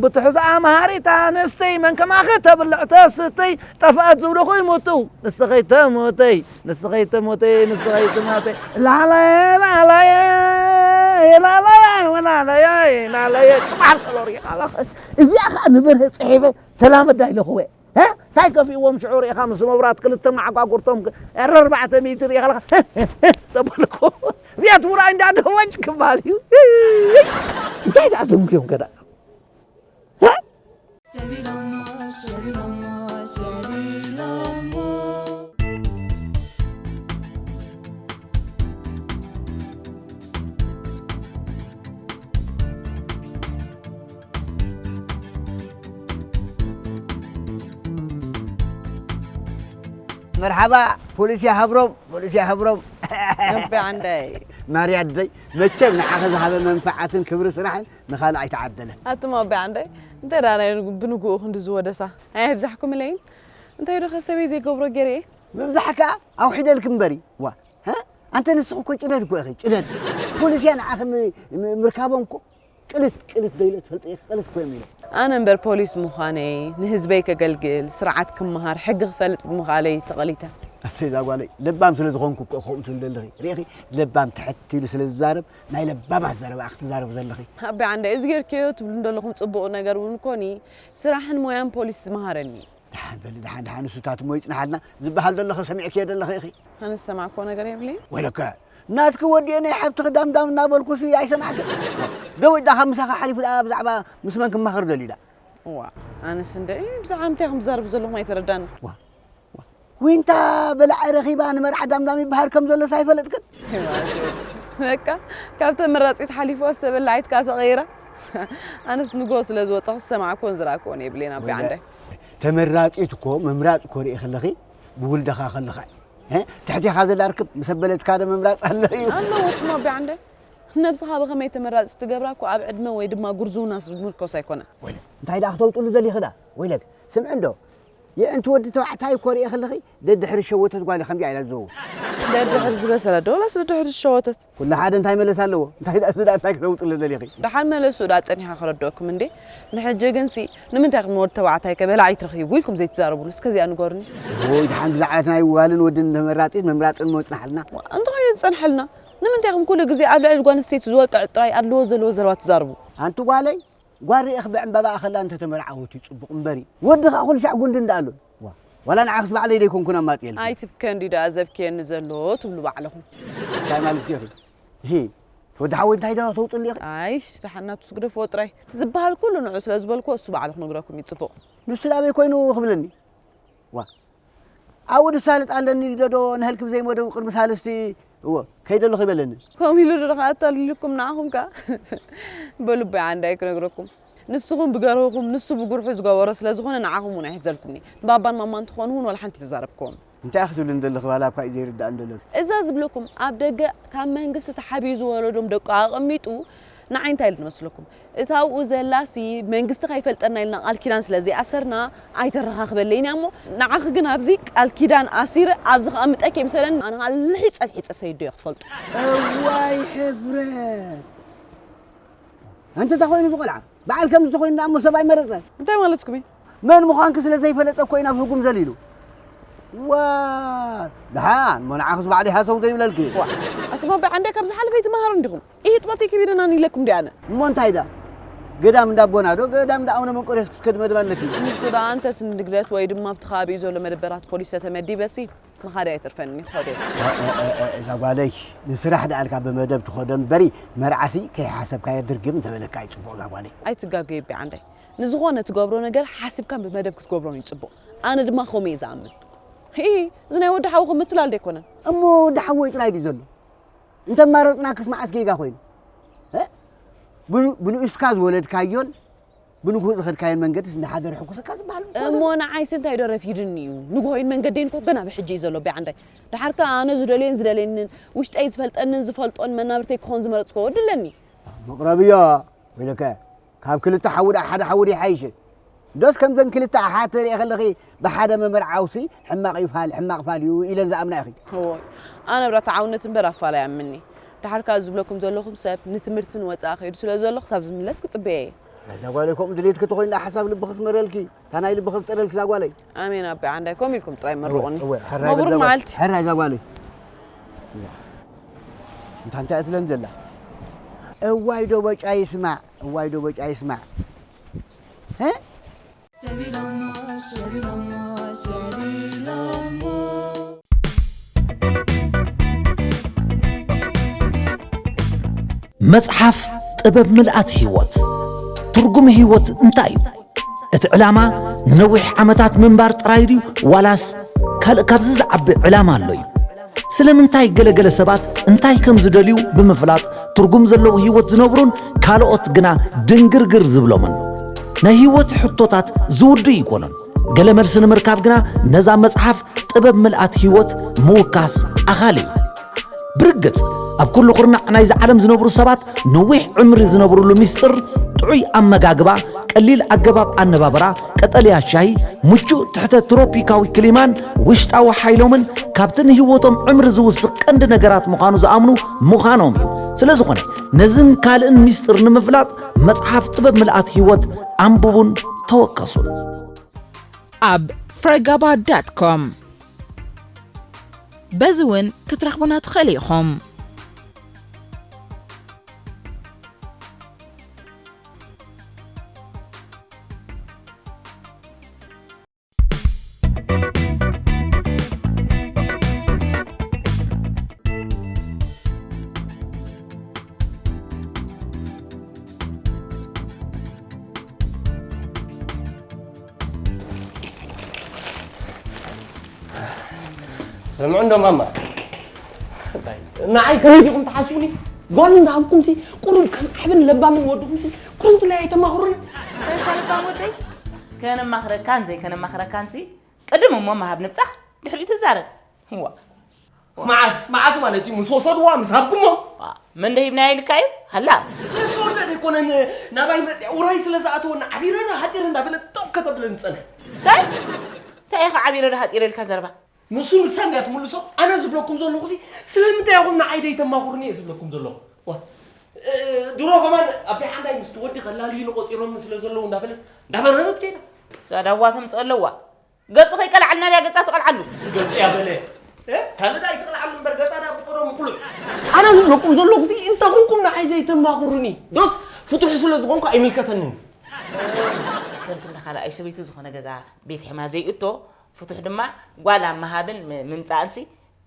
ብትሑዛኣ መሃሪት ኣንስቲ መን ከማኺ ተብልዕ ተስቲ ጠፍአት ዝብልኹ ይሙቱ ንስኺ ተሞተይ ንስኺ ትሞቲ ንስኺ ትሞቲ ላለየ ላለየ ላለየ ወላለየ ላለየ ትበሃል ከሎ ሪኢኻ ኣለኻ እዚኣ ከዓ ንበርሀ ፅሒፈ ተላመዳ ኢለኽወ እንታይ ከፊእዎም ሽዑ ሪኢኻ ምስ መብራት ክልተ መዓጓጉርቶም ኣርባዕተ ሚእቲ ሪኢኻ ኣለኻ ተበልኩ ቤት ውራይ እንዳደወጭ ክባል እዩ እንታይ ደኣ ደንጉዮም ገዳ መርሓባ ፖሊስ ያሃብሮም ፖሊስ ያሃብሮም ኣቢ ዓንዳይ ማርያ ኣደይ መቸም ንዓኸ ዝሃበ መንፈዓትን ክብሪ ስራሕን ንኻልእ ኣይተዓደለን። ኣቱም ኣቦይ ዓንዳይ እንታይ ደኣ ናይ ብንግኡ ክንዲ ዝወደሳ ኣየብዛሕኩምለይን እንታይ ዶ ከ ሰበይ ዘይገብሮ ገይረ እየ ምብዛሕ ከኣ ኣውሒደልኪ እምበሪ ዋ ሃ ኣንተ ንስኺ እኮ ጭነት እኮ ኢኺ ጭነት ፖሊስ እያ ንዓኺ ም- ም- ምርካቦም እኮ ቅልት ቅልት ዶ ኢለ ትፈልጢ ኢኺ ቅልት እኮ እዮም ኢሎም ኣነ እምበር ፖሊስ ምዃነይ ንህዝበይ ከገልግል ስርዓት ክመሃር ሕጊ ክፈልጥ ብምኽኣለይ ተቐሊተ ኣሰይ እዛ ጓለይ ለባም ስለ ዝኾንኩ እኮ ከምኡ ትብሊ ዘለኺ ርኢኺ ለባም ትሕት ኢሉ ስለ ዝዛረብ ናይ ለባማት ዘረባ ክትዛረቢ ዘለኺ። ኣቢ ዓንደ እዚ ጌርክዮ ትብሉ እንደለኹም ጽቡቕ ነገር እውን ኮኒ ስራሕን ሞያን ፖሊስ ዝመሃረኒ እዩ። ደሓን በሊ ደሓን ደሓን ንሱታት እሞ ይጽንሓልና ዝበሃል ዘለኺ ሰሚዕክዮ ዘለኺ ኢኺ። ኣነ ዝሰማዕክዎ ነገር የብለይን። ወይለከ ናትኪ ወዲኤ ናይ ሓብትኺ ዳምዳም እናበልኩሲ ኣይሰማዕክን። ደዊት ዳኻ ምሳኻ ሓሊፉ ደኣ ብዛዕባ ምስ መን ክማኸር ደልዩ ደኣ። እዋ ኣነስ እንደ ብዛዕባ ምንታይ ከም ዝዛረቡ ዘለኹም ኣይተረዳኒ። ዋ ዊንታ በላዒ ረኺባ ንመርዓ ዳምዳም ይበሃል ከም ዘሎስ ኣይፈለጥክን? በቃ ካብ ተመራጺት ሓሊፉ ኣስተበላዒት ከኣ ተቐይራ። ኣነስ ንጎ ስለ ዝወጻኹ ዝሰማዕክዎን ዝረኣክዎን የብለይን ኣቦይ ዓንዳይ። ተመራጺት እኮ ምምራጽ እኮ ርኢ ከለኺ ብውልደኻ ከለኻ ትሕቴኻ ዘላ ርክብ ምስ ኣበለትካ ዶ ምምራፅ ኣሎ እዩ? ኣለዎ ትማቢ ዓንደ። ነብስኻ ብኸመይ ተመራፂ ትገብራ እኮ ኣብ ዕድመ ወይ ድማ ጉርዝውና ዝምርኮስ ኣይኮነን። ወይለ እንታይ ደኣ ክተውጥሉ ዘሊኺ ደኣ? ወይለክ ስምዒ እንዶ የዕንቲ ወዲ ተባዕታይ እኮ ርእየ ከለኺ ደድሕሪ ሸወተት ጓል ከምዚኣ ኢላ ትዘው። ደድሕሪ ዝበሰለ ዶ ወላስ ደድሕሪ ዝሸወተት? ኩሉ ሓደ እንታይ መለስ ኣለዎ? እንታይ ደኣ እሱ ደኣ እንታይ ክተውጥሉ ዘሊኺ? ደሓን መለሱ ደኣ ጸኒሓ ክረድኦኩም እንዴ። ንሕጂ ግንሲ ንምንታይ ኢኹም ንወዲ ተባዕታይ ከ በላዒት ረኺቡ ኢልኩም ዘይትዛረብሉ እስከ እዚኣ ንገሩኒ። ወይ ደሓን ብዛዕባ እቲ ናይ ጓልን ወድን ተመራጺት ምምራጽን ምወጽናሕልና። እንተኾይኑ ዝጸንሐልና ንምንታይ ኢኹም ኩሉ ግዜ ኣብ ልዕሊ ጓል ኣንስተይቲ ዝወቅዕ ጥራይ ኣድልዎ ዘለዎ ዘረባ ትዛረቡ? ኣንቲ ጓለይ ጓል ርእኽ ብዕምባባ ኣኸላ እንተተመርዓወት እዩ ጽቡቕ እምበሪ ወዲ ኸኣ ኩሉ ሻዕ ጉንዲ እንዳኣሉን ዋ ዋላ ንዓኽስ ባዕለይ ደይኮንኩን ኣማጽየልኪ። ኣይትብከ እንዲ ደኣ ዘብክየኒ ዘሎ ትብሉ ባዕለኹም። እንታይ ማለት ዲኺ? እሂ ወዲ ሓወይ እንታይ ዶ ተውጥልኒ ኢኺ? ኣይሽ ደሓን ናቱ ስግደፍዎ ጥራይ እቲ ዝበሃል ኩሉ ንዑ ስለ ዝበልክዎ እሱ ባዕሉ ክነግረኩም እዩ ጽቡቕ። ንሱ ናበይ ኮይኑ ክብለኒ ዋ ኣብኡ ድሳልጥ ኣለኒ ኢሉ ዶ ንሀልክ ብዘይመደቡ ቅድሚ ሳልስቲ እወ ከይደ ኣለኹ ይበለኒ። ከምኡ ኢሉ ዶ ከኣ ኣታሊሉኩም ንዓኹም ከኣ በሉ እባ ዓንዳይ ክነግረኩም ንስኹም ብገርህኹም ንሱ ብጉርሑ ዝገበሮ ስለ ዝኾነ ንዓኹም እውን ኣይሕዘልኩምኒ ንባባን ማማን ትኾኑ እውን ዋላ ሓንቲ ኣይተዛረብክዎም። እንታይ ኢኺ ትብልኒ ዘለኺ ዋላ እኳ እዩ ዘይርድኣኒ ዘሎ። እዛ ዝብለኩም ኣብ ደገ ካብ መንግስቲ ተሓቢኡ ዝወለዶም ደቁ ኣቐሚጡ ንዓይ እንታይ ኢሉ ዝመስለኩም? እታ ኣብኡ ዘላሲ መንግስቲ ከይፈልጠና ኢልና ቃል ኪዳን ስለ ዘይኣሰርና ኣይተረኻኽበለይን እያ እሞ ንዓኺ ግን ኣብዚ ቃል ኪዳን ኣሲረ ኣብዚ ከቐምጠኪ ይምሰለኒ ኣነ ከዓ ልሒፀ ልሒፀ ሰይዶ እየ ክትፈልጡ። እዋይ ሕብረት ኣንቲ እንታይ ኮይኑ እዚ ቆልዓ በዓል ከምዚ ተኮይኑ ደኣ እሞ ሰብ ኣይመረፀ እንታይ ማለትኩም እዩ? መን ምዃንኪ ስለ ዘይፈለጠ እኮ እዩ ናብ ህጉም ዘሊሉ። ዋ ደሓን እሞ ንዓኽስ ባዕለይ ሃሰው ዘይብለልኪ። ዋ ኣቲ ባቢ ዓንደ ካብ ዝሓለፈ ኣይትመሃሩን ዲኹም? ኢሂ ጥባተይ ከቢደናኒ ኢለኩም ድየ ኣነ? እሞ እንታይ ደኣ ገዳም እንዳ ኣቦና ዶ ገዳም እንዳ ኣቡነ መንቆርዮስ ክትከዲ መደብ ኣለኪ? ንሱ ደኣ ኣንተስ ንድግደት ወይ ድማ ኣብቲ ከባቢኡ ዘሎ መደበራት ፖሊስ ተተመዲበሲ ምኻደይ ኣይተርፈንን ይኸዶ እየ። እዛ ጓለይ ንስራሕ ደኣ ኢልካ ብመደብ ትኸዶ እምበሪ መርዓሲ ከይሓሰብካዮ ድርግም እንተበለካ እዩ ፅቡቕ እዛ ጓለይ። ኣይትጋገ የቢ ዓንዳይ ንዝኾነ ትገብሮ ነገር ሓሲብካን ብመደብ ክትገብሮን እዩ ፅቡቕ። ኣነ ድማ ከምኡ እየ ዝኣምን። ሂሂ እዚ ናይ ወዲ ሓውኹም ምትላል ዶ ኣይኮነን? እሞ ወዲ ሓወይ ጥራይ ድዩ ዘሎ? እንተማረፅናክስ መዓስ ጌጋ ኮይኑ? እ? ብን- ብንኡስካ ዝወለድካዮን ብንግሁ ዝኸድካዮን መንገድስ እንዳሓደረ ሕጉሰካ ዝበሃል እኮ እሞ ዘሎ። ንዓይስ እንታይ ዶ ረፊድኒ እዩ? ንግሆይን መንገደይን እኮ ገና ብሕጂ እዩ ዘሎ ቢዓንዳይ። ደሓር ከኣ ኣነ ዝደልዮን ዝደልየንን ውሽጠይ ዝፈልጠንን ዝፈልጦን መናብርተይ ክኾን ዝመረፅኮ ወዲ ኣለኒ። መቕረብዮ ወይለከ ካብ ክልተ ሓዊ ደኣ ሓደ ሓዊ ድዩ ሓይሽ? ዶስ ከምዘን ክልተ ኣሓት ተርኢ ከለኺ ብሓደ መመርዓውሲ ሕማቕ እዩ ፋል ሕማቕ ፋል እዩ ኢለን ዝኣምና ኢኺ? እዋይ ኣነ ብራ ተዓውነት እምበር ኣፋል ኣይኣምንኒ። ደሓር ከኣ ዝብለኩም ዘለኹም ሰብ ንትምህርቲ ንወጻኢ ከይዱ ስለ ዘሎ ክሳብ ዝምለስ ክጽበዮ እየ። ናይዛ ጓለይ ከምኡ ድሌትኪ ተኾይኑ ደኣ ሓሳብ ልብኺ ስመረልኪ እታ ናይ ልብኺ ፍጠረልኪ እዛ ጓለይ። ኣሜን ኣቦይ ዓንዳይ ከምኡ ኢልኩም ጥራይ መርቑኒ። እወ፣ ሕራይ መብሩክ በዛ ጓል- መዓልቲ። ሕራይ እዛ ጓለይ። እንታ እንታይ እያ ትብለን ዘላ? እዋይ ዶ ቦጫ ይስማዕ እዋይ ዶ ቦጫ ይስማዕ እ? መጽሓፍ ጥበብ ምልኣት ህይወት። ትርጉም ህይወት እንታይ እዩ? እቲ ዕላማ ንነዊሕ ዓመታት ምንባር ጥራይ ድዩ ዋላስ ካልእ ካብዚ ዝዓቢ ዕላማ ኣሎ እዩ? ስለምንታይ ገለገለ ሰባት እንታይ ከም ዝደልዩ ብምፍላጥ ትርጉም ዘለዎ ህይወት ዝነብሩን ካልኦት ግና ድንግርግር ዝብሎምን? ናይ ህይወት ሕቶታት ዝውድእ ኣይኮነን። ገለ መልሲ ንምርካብ ግና ነዛ መጽሓፍ ጥበብ ምልኣት ህይወት ምውካስ ኣኻሊ እዩ። ብርግጽ ኣብ ኩሉ ኩርናዕ ናይዚ ዓለም ዝነብሩ ሰባት ነዊሕ ዕምሪ ዝነብሩሉ ሚስጥር ጥዑይ ኣመጋግባ፣ ቀሊል ኣገባብ ኣነባብራ፣ ቀጠልያ ሻሂ፣ ምቹእ ትሕተ ትሮፒካዊ ክሊማን ውሽጣዊ ሓይሎምን ካብቲ ንህይወቶም ዕምሪ ዝውስኽ ቀንዲ ነገራት ምዃኑ ዝኣምኑ ምዃኖም እዩ። ስለ ዝኾነ ነዝን ካልእን ሚስጥር ንምፍላጥ መጽሓፍ ጥበብ ምልኣት ህይወት ኣንብቡን ተወከሱን። ኣብ ፍረጋባ ዳት ኮም በዚ እውን ክትረኽቡና ትኽእሉ ኢኹም። ስምዑ እንዶ ማማ፣ ንዓይ ከመይ ዲኹም ትሓስቡኒ? ጓል እንዳሃብኩምሲ ቁሩብ ከም ዓብን ለባምን ወድኹምሲ ኩርምትለይ ኣይተማኽሩኒ? እንታይ እኳ ለባም ወደይ፣ ከነማኽረካን ዘይከነማኽረካንሲ ቅድም እሞ ምሃብ ንብጻሕ። ድሕሪኡ ትዛረብ። ዋ። መዓስ መዓስ ማለት እዩ ምስ ወሰድዋ ምስ ሃብኩሞ ዋ፣ መን ደሂብና ኢልካ እዩ? ሃላ። ስለዝወደድ ኣይኮነን ናባይ መፅያ ውራይ ስለ ዝኣተወና ዓቢረ ዶ ሃጢረ እንዳበለ ጠው ከተብለኒ ፀንሐ እንታይ እንታይ ኢኻ ዓቢረ ዶ ሃጢረ ኢልካ ዘረባ? ንሱ ንሳ እንድያ ትምልሶ። ኣነ ዝብለኩም ዘለኹ ሲ ስለምንታይ ኢኹም ንዓይ ደይተማኽሩኒ እየ ዝብለኩም ዘለኹ። ዋ፣ እ፣ ድሮ ከማን ኣቢ ሓንዳይ ምስቲ ወዲ ከላልዩኒ ቆፂሮምኒ ስለ ዘለዉ እንዳበለት እንዳበረረት ከይዳ። እዛ ዳዋ ተምፅኦ ኣለዋ። ገፁ ከይቀልዓልና ድያ ገፃ ትቐልዓሉ? ገፁ እያ በለ። እ፣ ካልእ ዳ ኣይትቕልዓሉ እምበር ገፃ ዳ ብቆዶ ምቁሉዕ። ኣነ ዝብለኩም ዘለኹ ሲ እንታይ ኮንኩም ንዓይ ዘይተማኽሩኒ? ዶስ ፍቱሕ ስለ ዝኾንኩ ኣይምልከተንን። ከም ክንዲ ካልኣይ ሰበይቱ ዝኾነ ገዛ ቤት ሕማ ዘይእቶ ፍቱሕ ድማ ጓል ኣብ ምሃብን ም- ምምፃእንሲ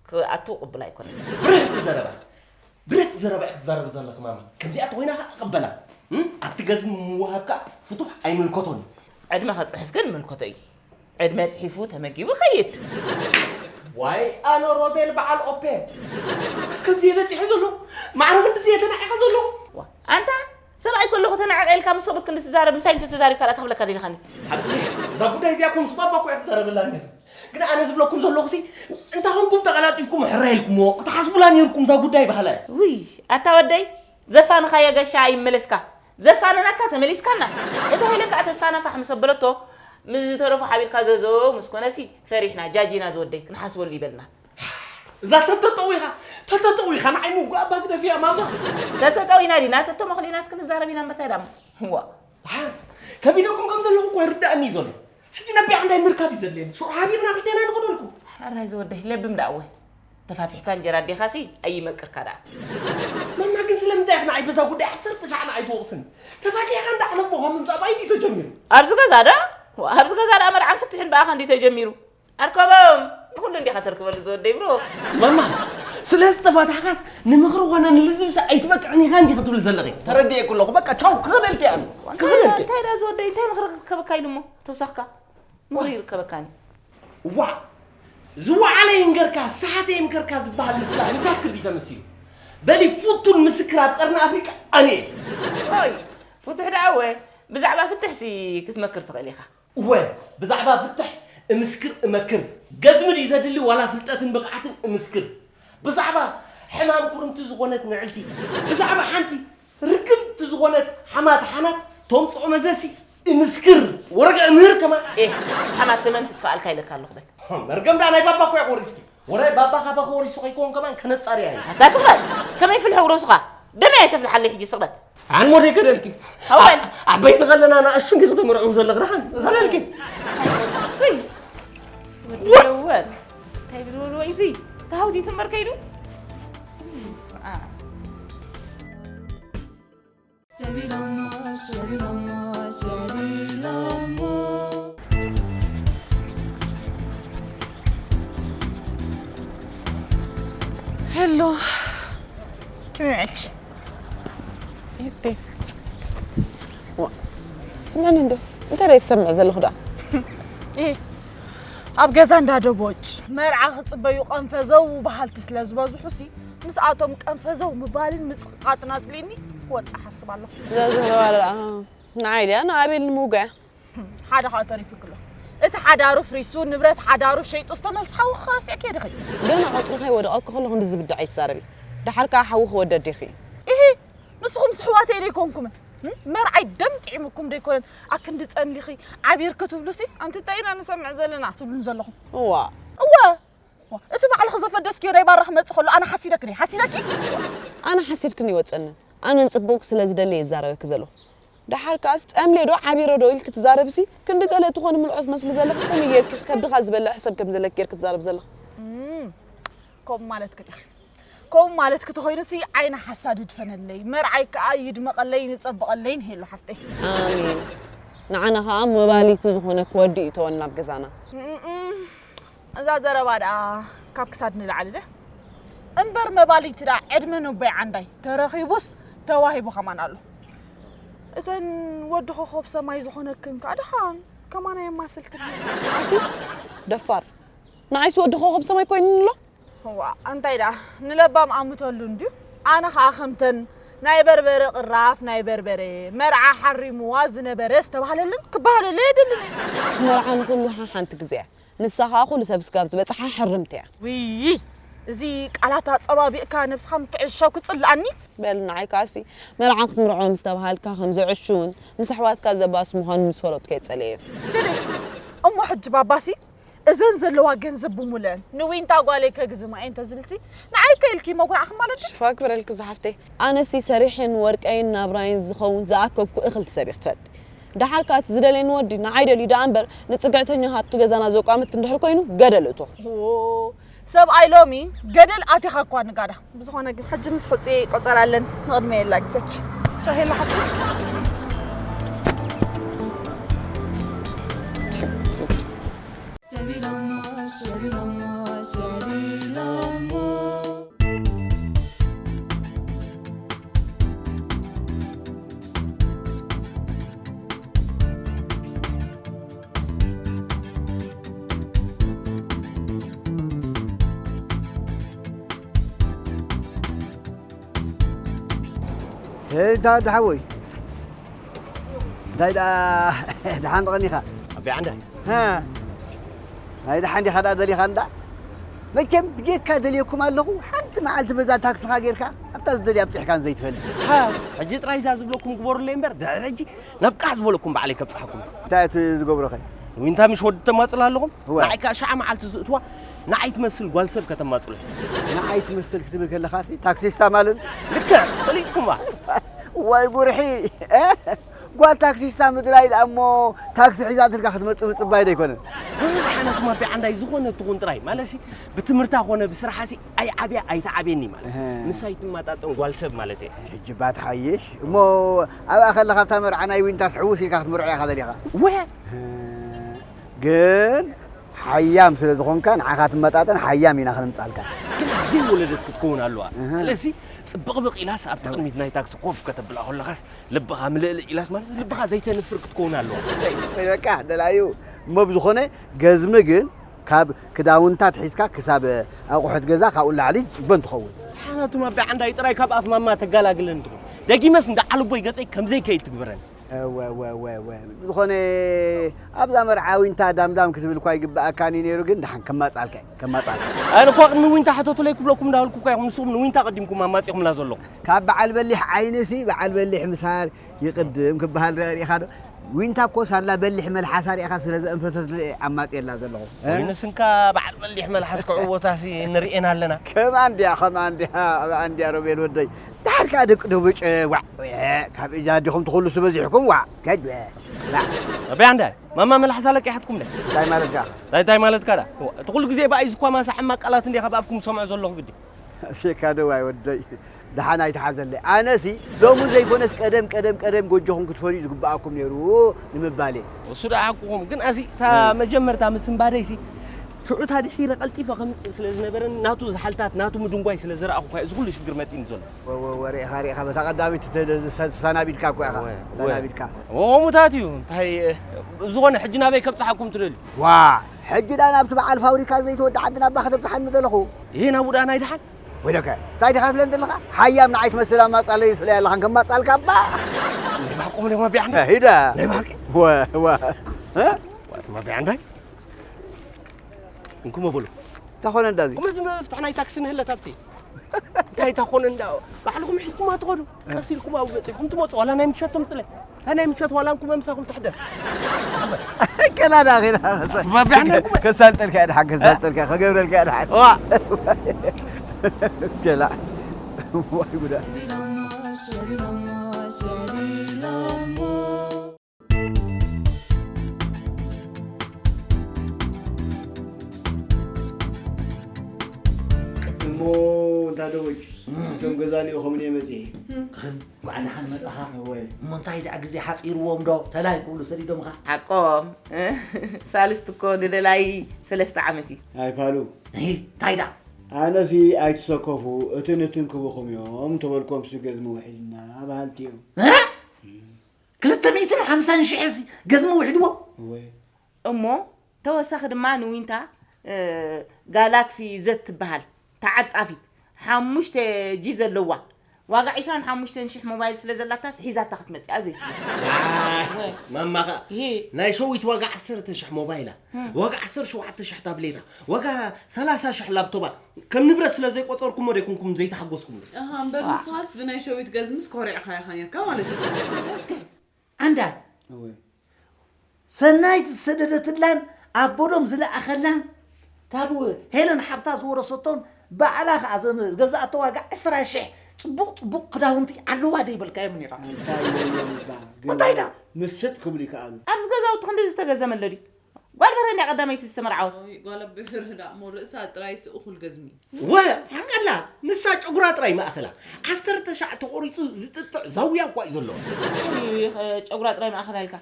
ክኣቱ ቅቡል ኣይኮነን። ብርህቲ ዘረባ ብርህቲ ዘረባ ኢኺ ትዛረቢ ዘለኺ ማማ። ከምዚኣ ተኾይና ኸዓ እቕበላ። እም? ኣብቲ ገዝሚ ምውሃብ ከዓ ፍቱሕ ኣይምልከቶን እዩ። ዕድመ ከፅሕፍ ግን ምልከቶ እዩ። ዕድመ ፅሒፉ ተመጊቡ ይኸይድ። ዋይ ኣነ ሮቤል በዓል ኦፔ ከምዚ እየ በፂሐ ዘሎ ማዕረ ክንድዚ እየ ተናዒቐ ዘሎ። ዋ፣ ኣንታ ሰብኣይ ከለኹ ተናዕቐ ኢልካ ምስ ሰብኡት ክንዲ ትዛረብ ምሳይ እንተተዛሪብካ ደኣ ተኽብለካ ደሊኻኒ። ሓቂ እዛ ጉዳይ እዚኣ እኮ ምስ ባባ እኮ እየ ክዛረበላ ነይረ። ግን ኣነ ዝብለኩም ዘለኹ ሲ እንታይ ኮንኩም ተቐላጢፍኩም ሕራይ ኢልኩምዎ ክትሓስቡላ ነይርኩም እዛ ጉዳይ በሃላይ። ውይ ኣታ ወደይ ዘፋንኻዮ ገሻ ኣይመለስካ ዘፋነናካ ተመሊስካና። እታ ሄለን ከኣ ተስፋና ፋሕ ምስ ኣበለቶ ምስ ዝተረፉ ሓቢርካ ዘዘው ምስ ኮነሲ ፈሪሕና ጃጂና ዝወደይ ክንሓስበሉ ይበልና። እዛ ተተጠዊኻ ተተጠዊኻ ንዓይ ምጉ ኣባ ግደፍያ ማማ። ተተጠዊና ዲና ተተመኽሊናስ ክንዛረብ ኢና እምበታይ ዳሞ። ዋ። ከቢደኩም ከም ዘለኹ እኮ ይርዳእኒ እዩ ዘሎ። ሕጂ ነቢዓ እንታይ ምርካብ እዩ ዘድልየኒ? ሽዑ ሃቢርና ክልቴና ንኸደልኩም። ሕራይ ዝወደይ ለብም ደኣ እወ። ተፋቲሕካ እንጀራ ኣዴኻሲ ኣይመቅርካ ደኣ። ማማ ግን ስለምንታይ ኢኺ ንዓይ በዛ ጉዳይ ዓሰርተ ሻዕ ንዓይ ትወቕስኒ? ተፋቲሕካ እንዳ ዓለቦኻ ምምፃእ ብኣይ ድዩ ተጀሚሩ? ኣብዚ ገዛ ዶ? ኣብዚ ገዛ ደኣ መርዓን ፍትሕን ብኣኻ እንድዩ ተጀሚሩ። ኣርከቦም ንኹሉ እንዲኻ ተርክበሉ ዝወደይ ብሩኽ። ማማ ስለዚ ተፋታሕካስ ንምኽሪ ኮነ ንልዝብሲ ኣይትበቅዕን ኢኻ እንዲኺ ትብል ዘለኺ ተረዲኤኪ ኣለኹ በቃ ቻው ክኽደልኪ ኣነ ክኽደልኪ እንታይ ዳ ዝወደይ እንታይ ምኽሪ ክርከበካ ኢሉ እሞ ተውሳኽካ ምኽሪ ይርከበካኒ ዋዕ ዝወዓለ ይንገርካ ዝሰሓተ ይምከርካ ዝበሃል ምስላ ንሳኪ ድዩ ተመሲሉ በሊ ፍቱን ምስክር ኣብ ቀርኒ ኣፍሪቃ ኣነ እየ ኦይ ፍቱሕ ደኣ እወ ብዛዕባ ፍትሕሲ ክትመክር ትኽእል ኢኻ እወ ብዛዕባ ፍትሕ እምስክር እመክር ገዝሚ ድዩ ዘድሊ ዋላ ፍልጠትን ብቕዓትን እምስክር ብዛዕባ ሕማም ኩርምቲ ዝኾነት ንዕልቲ ብዛዕባ ሓንቲ ርግምቲ ዝኾነት ሓማት ሓናት ተምፅኦ መዘሲ እምስክር ወረቀ እምህር ከማን ኤህ ሓማት ተመን ትጥፋኣልካ ኢለካ ኣለኹ በል መርገም ዳ ናይ ባባ እኮ ያቆሪስኪ ወረ ባባ ካባኺ ወሪሱ ከይከውን ከማን ከነጻርያ ኢና። ኣታ ስቕ በል። ከመይ ፍልሖ ውረሱኻ? ደመይ ኣይተፍልሓለይ ሕጂ ስቕ በል። ኣን ሞዴ ከደልኪ። ኣወል። ዓበይቲ ከለና ንኣሹ እንዲ ከተመርዕው ዘለኽ ደሓን ከደልኪ። ውይ። ወዲ ለወል። እንታይ ብልወልዎ እዩ እዚ? ተሃውዚ ትንበር ከይዱ? ሰቢሎሞ ሰቢሎሞ ሰቢሎሞ ሄሎ ከመይ ውዒልኪ? ይህዴ ስምዕኒ እንዶ እንታይ ደኣ ትሰምዕ ዘለኹ ደኣ? ኣብ ገዛ እንዳ ደቦጭ መርዓ ክጽበዩ ቀንፈዘው በሃልቲ ስለ ዝበዝሑሲ ምስኣቶም ቀንፈዘው ምባልን ምጽቕቓጥን ኣጽሊእኒ ክወጽእ ሓስብ ኣለኹ። እዛ ዘረባ ደኣ ንዓይ ድያ ንኣቤል ንምውጋያ? ሓደ ከዓ ተሪፉኪ ኣሎ። እቲ ሓዳሩ ፍሪሱ ንብረት ሓዳሩ ሸይጡ ዝተመልሰ ሓውኺ ከ ረሲዕክዮ ዲኺ? ገና ቆጽሉ ከይወደቐ እኮ ከሎ ክንድዚ ብድዕ ኣይትዛረቢ። ደሓር ከኣ ሓዊ ክወደድ ዲኺ? ኢሂ! ንስኹምስ ኣሕዋተይ ደይኮንኩምን? መርዓይ ደም ጥዒሙኩም ደይኮነን ኣክንዲ ጸኒኺ ዓቢርኪ ትብሉሲ ኣንቲ እንታይ ኢና ንሰምዕ ዘለና ትብሉኒ ዘለኹም? እዋ እወ ዋ እቲ ባዕልኺ ዘፈደስክዮ ናይ ባራ ክመጽእ ከሎ ኣነ ሓሲደኪ ድየ ሓሲደኪ? ኣነ ሓሲድክኒ ይወጸኒ ኣነ ንጽቡቕኪ ስለ ዝደሊ እየ ዝዛረበኪ ዘለኹ ደሓር ከኣስ ጸምልየ ዶ ዓቢረ ዶ ኢልኪ ትዛረብሲ ክንዲ ገለ ትኾኒ ምልዖት ትመስሊ ዘለኺስ ከመይ ጌርኪ ከብድኻ ዝበልዕ ሰብ ከም ዘለኪ ጌርኪ ትዛረቢ ዘለኺ? ከምኡ ማለትኪ ዲኺ? ከምኡ ማለትኪ ተኾይኑሲ ዓይኒ ሓሳድ ይድፈነለይ መርዓይ ከኣ ይድመቐለይን ይጸብቐለይን ሄሉ ሓፍተይ። ኣሜን ንዓና ከኣ መባሊቲ ዝኾነኪ ወዲ እዩ ተወኒ ናብ ገዛና። እዛ ዘረባ ደኣ ካብ ክሳድ ንላዕሊ ደ እምበር መባሊቲ ደኣ ዕድመ ነቦይ ዓንዳይ ተረኺቡስ ተዋሂቡ ከማን ኣሎ። እተን ወዲ ኮኾብ ሰማይ ዝኾነክን ከኣ ደሓን ከማና የማስልክን። ኣቲ ደፋር ንዓይስ ወዲ ኮኾብ ሰማይ ኮይኑኒ ኣሎ። እዋ እንታይ ደኣ ንለባም ኣምተሉ እንድዩ ኣነ ከኣ ከምተን ናይ በርበረ ቅራፍ ናይ በርበረ መርዓ ሓሪምዋ ዝነበረ ዝተባህለልን ክበሃለሉ የድልን እዩ። መርዓ ንኹሉ ሓንቲ ግዜ እያ። ንሳ ኸዓ ኩሉ ሰብ ስጋብ ዝበፅሓ ሕርምቲ እያ። ውይ፣ እዚ ቃላት ኣፀባቢቕካ ነብስኻ ምትዕሻው ክፅልኣኒ። በል ንዓይ ከዓሲ መርዓ ክትምርዖ ምስ ተባሃልካ ከም ዝዕሹን ምስ ኣሕዋትካ ዘባእስ ምዃኑ ምስ ፈለጥኩ እየ ፀሊኤዮ። ጀደ፣ እሞ ሕጂ ባባሲ እዘን ዘለዋ ገንዘብ ብሙለአን ንዊንታ ጓለይ ከግዝማ እየ እንተዝብልሲ ንዓይ ከ ኢልኪ መጉራዕኺ ማለት ድዩ? ሽፋ ክብረልኪ ዝሓፍተይ። ኣነሲ ሰሪሐን ወርቀይን ናብራይን ዝኸውን ዝኣከብኩ እኽልቲ ሰብ እየ ክትፈልጢ። ደሓር ከኣ እቲ ዝደልየኒ ወዲ ንዓይ ደልዩ ደኣ እምበር ንጽግዕተኛ ሃብቲ ገዛና ዘቋምት እንድሕር ኮይኑ ገደል እቶ። ዎ፣ ሰብኣይ ሎሚ ገደል ኣቲኻ እኳ ንጋዳ። ብዝኾነ ግን ሕጂ ምስ ሕጽየ ቆጸራ ኣለን ንቕድመ የላ ግዘኪ። ቻው ሄላ ሓፍተይ። ሄይ እንታ ደሓወይ እንታይ ደኣ ደሓን ተቐኒኻ ኣቢ ዓንዳይ ናይ ደሓን ዲኻ ደኣ ደሊኻ እንዳ መቸም ብጌካ ደልየኩም ኣለኹ ሓንቲ መዓልቲ በዛ ታክስኻ ጌርካ ኣብታ ዝደልያ ኣብጢሕካን ዘይትፈልጥ ሕጂ ጥራይ እዛ ዝብለኩም ግበሩለይ እምበር ድሕሪ ሕጂ ናብ ቃሕ ዝበለኩም ባዕለይ ከብፅሓኩም እንታይ እቲ ዝገብሮኸ ዊንታ ምሽ ወዲ ተማፅላ ኣለኹም ንዓይ ከዓ ሸዓ መዓልቲ ዝእትዋ ንዓይ ትመስል ጓል ሰብ ከተማፅሎ ንዓይ ትመስል ክትብል ከለኻሲ ታክሲስታ ማለት ልክዕ ፈሊጥኩማ ዋይ ጉርሒ ጓል ታክሲስታ ምድላይ ደኣ እሞ ታክሲ ሒዛትልካ ክትመፅእ ምፅባይ ዶ ኣይኮነን ሓነትማ ቢዓንዳይ ዝኾነ ትኹን ጥራይ ማለሲ ብትምህርታ ኮነ ብስርሓሲ ኣይዓብያ ኣይትዓብየኒ ማለት ምሳይ ትመጣጠን ጓል ሰብ ማለት እየ ሕጂ ባት ሓይሽ እሞ ኣብኣ ከለኻ ኣብታ መርዓ ናይ ዊንታስ ሕውስ ኢልካ ክትምርዖ ኢኻ ደሊኻ ወ ግን ሓያም ስለ ዝኾንካ ንዓኻ ትመጣጠን ሓያም ኢና ክንምጻልካ ግን ዘይወለደት ክትከውን ኣለዋ ኣለሲ ጽብቕብቕ ኢላስ ኣብቲ ቅድሚት ናይ ታክሲ ኮፍ ከተብላ ከለኻስ ልብኻ ምልእልእ ኢላስ ማለት ልብኻ ዘይተንፍር ክትከውን ኣለዋ በቃ ደላዩ እሞ ብዝኾነ ገዝሚ ግን ካብ ክዳውንታት ሒዝካ ክሳብ ኣቑሑት ገዛ ካብኡ ንላዕሊ ጽበን ትኸውን ሓናቱም ኣቢ ዓንዳይ ጥራይ ካብ ኣፍ ማማ ተጋላግለን ትኹን ደጊመስ እንዳ ዓልቦይ ገጸይ ከምዘይ ከይድ ትግበረን ዝኾነ ኣብዛ መርዓ ዊንታ ዳምዳም ክትብል እኳ ይግብኣካኒ ነይሩ ግን ደሓን ከማፃልካ ከማፃልካ ኣነ እኳ ቅድሚ ዊንታ ሕተቱለይ ክብለኩም እንዳበልኩ እኳ ኢኹም ንስኹም ንዊንታ ቀዲምኩም ኣማፂኹምላ ዘለኹም ካብ በዓል በሊሕ ዓይኒ ሲ በዓል በሊሕ ምሳር ይቅድም ክበሃል ርኢኻ ዶ ዊንታ እኮ ሳላ በሊሕ መልሓሳ ርኢኻ ስለ ዘእንፈተትለ ኣማፅየላ ዘለኹ ወይንስ እንካ በዓል በሊሕ መልሓስ ክዕወታሲ ንርኤን ኣለና ከማን ድያ ከማን ድያ ኣብኣ እንድያ ሮቤል ወደይ ዳርካ ደቂ ደቡጨ ዋዕ ካብ እዛ ዲኹም ትኹሉ ስበዚሕኩም ዋዕ ከድ ኣበይ ኣንዳ ማማ መልሓሳ ለቂሓትኩም ደ እንታይ ማለትካ እንታይ ማለትካ ዳ እቲ ኩሉ ግዜ ብኣይ ዝኳ ማሳ ሕማቅ ቃላት እንደ ካብ ኣፍኩም ሰምዖ ዘለኹ ግዲ ሴካ ደዋይ ወደይ ደሓን ኣይትሓዘለይ ኣነሲ ሎሚ ዘይኮነስ ቀደም ቀደም ቀደም ጎጆኹም ክትፈልዩ ዝግብኣኩም ነይሩ ንምባል እየ እሱ ደኣ ሓቁኹም ግን ኣዚ እታ መጀመርታ ምስንባደይሲ ሽዑ ታዲሒረ ቀልጢፈ ከምፅእ ስለ ዝነበረኒ ናቱ ዝሓልታት ናቱ ምድንጓይ ስለ ዝረኣኹ እኳ እዚ ኩሉ ሽግር መፂእኒ ዘሎ ወወወ ርኢኻ ርኢኻ በታ ቀዳሚት ተሰናቢድካ እኮ ኢኻ ሰናቢድካ ወሙታት እዩ እንታይ ዝኾነ ሕጂ ናበይ ከብፅሓኩም ትደልዩ ዋ ሕጂ ዳ ናብቲ በዓል ፋብሪካ ዘይተወደ ዓዲ ናባ ከተብፅሓኒ ደለኹ ይህ ናብኡ ዳ ናይ ድሓን ወይለከ እንታይ ዲኻ ትብለን ዘለኻ ሓያም ንዓይ ትመስል ኣማፃለይ ይስለያ ኣለኻን ከማፃልካ እባ ናይ ባሕቆም ደማ ቢያሕና ሂዳ ናይ ባሕቂ ወ ወ ማ ቢያሕንዳይ እንኩሞ በሉ ተኾነ እንዳዚ ኩመዚ መፍትሕ ናይ ታክሲ ንህለት ኣብቲ እንታይ ተኾነ እንዳ ባዕልኹም ሒዝኩማ ትኸዱ ቀስ ኢልኩም ኣብኡ በፂኹም ትመፁ ዋላ ናይ ምሸት ትምፅለ እንታይ ናይ ምሸት ዋላ እንኩመ ምሳኹም ትሕደር ገና ዳ ኸና ከሳልጠልካ ድሓን ከሳልጠልካ ከገብረልካ ድሓን ገላ ዋይ ጉዳ እሞ እንታ ደወጭ እቶም ገዛ ሊኦኸምኒ እየ መፅኤ እንኳዕ ደሓን መፃኻ እወ እሞ እንታይ ደኣ ግዜ ሓፂርዎም ዶ ተላይ ክብሉ ሰዲዶምኻ ሓቆም ሳልስቲ እኮ ንደላይ ሰለስተ ዓመት እዩ ኣይፋሉ እንታይ ደኣ ኣነሲ ኣይትሰከፉ እትን እትን ክብኹም እዮም ተበልኮምሲ ገዝሚ ውሒድና በሃልቲ እዮም ክልተ ሚእትን ሓምሳን ሽሕስ ገዝሚ ውሒድዎ እሞ ተወሳኺ ድማ ንዊንታ ጋላክሲ ዘት ትበሃል ተዓጻፊት ሓሙሽተ ጂ ዘለዋ ዋጋ ዒስራን ሓሙሽተን ሽሕ ሞባይል ስለ ዘላታስ ሒዛታ ክትመጽእ እያ ዘይትብል። ማማ ኸኣ ናይ ሸዊት ዋጋ ዓሰርተ ሽሕ ሞባይላ፣ ዋጋ ዓሰርተ ሸውዓተ ሽሕ ታብሌታ፣ ዋጋ ሰላሳ ሽሕ ላፕቶባ ከም ንብረት ስለ ዘይቆጸርኩሞ ዶ ኣይኮንኩም ዘይተሓጎስኩም? ኣሃ እምበር ንስኻስ ብናይ ሸዊት ገዝምስ ኮሪዕኻ ኢኻ ነርካ ማለት እዩ። እስከ ዓንዳ ሰናይት ዝሰደደትላን ኣቦዶም ዝለኣኸላን ካብ ሄለን ሓብታ ዝወረሰቶን ባዕላ ከዓ ዝገዛእቶ ዋጋ ዕስራ ሽሕ ፅቡቕ ፅቡቕ ክዳውንቲ ኣለዋ ዶ ይበልካዮም ነይራ እንታይ ዳ ምስጥ ክብሉ ይከኣሉ ኣብዚ ገዛውቲ ክንዲ ዝተገዘመ ኣሎ ድዩ ጓል በረ እንዲያ ቀዳመይቲ ዝተመርዓወት ጓል ብህርዳ እሞ ርእሳ ጥራይ ስእኹል ገዝሚ ወ ሓቃላ ንሳ ጨጉራ ጥራይ ማእኸላ ዓሰርተ ሻዕ ተቆሪፁ ዝጥጥዕ ዛውያ እኳ እዩ ዘለዎ ጨጉራ ጥራይ ማእኸላ ኢልካ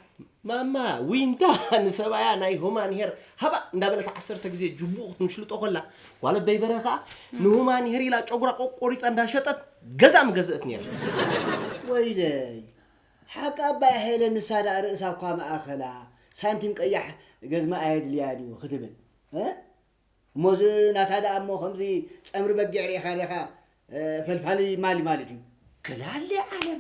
ማማ ዊንታ ንሰባያ ናይ ሁማን ሄር ሃባ እንዳበለት ዓሰርተ ግዜ ጅቡኡ ክትምሽልጦ ኮላ ጓል ኣበይ በረ ከዓ ንሁማን ሄር ኢላ ጨጉራ ቆቆሪፃ እንዳሸጠት ገዛ ምገዘእት ነይራ ወይለይ ሓቂ ኣባይ ሄለ ንሳ ደኣ ርእሳ እኳ መኣኸላ ሳንቲም ቀያሕ ገዝማ ኣየድልያ ድዩ ክትብል እ? እሞ እዚ ናታ ደኣ እሞ ከምዚ ጸምሪ በጊዕ ርኢኻ ዲኻ ፈልፋሊ ማሊ ማለት እዩ ክላሊ ዓለም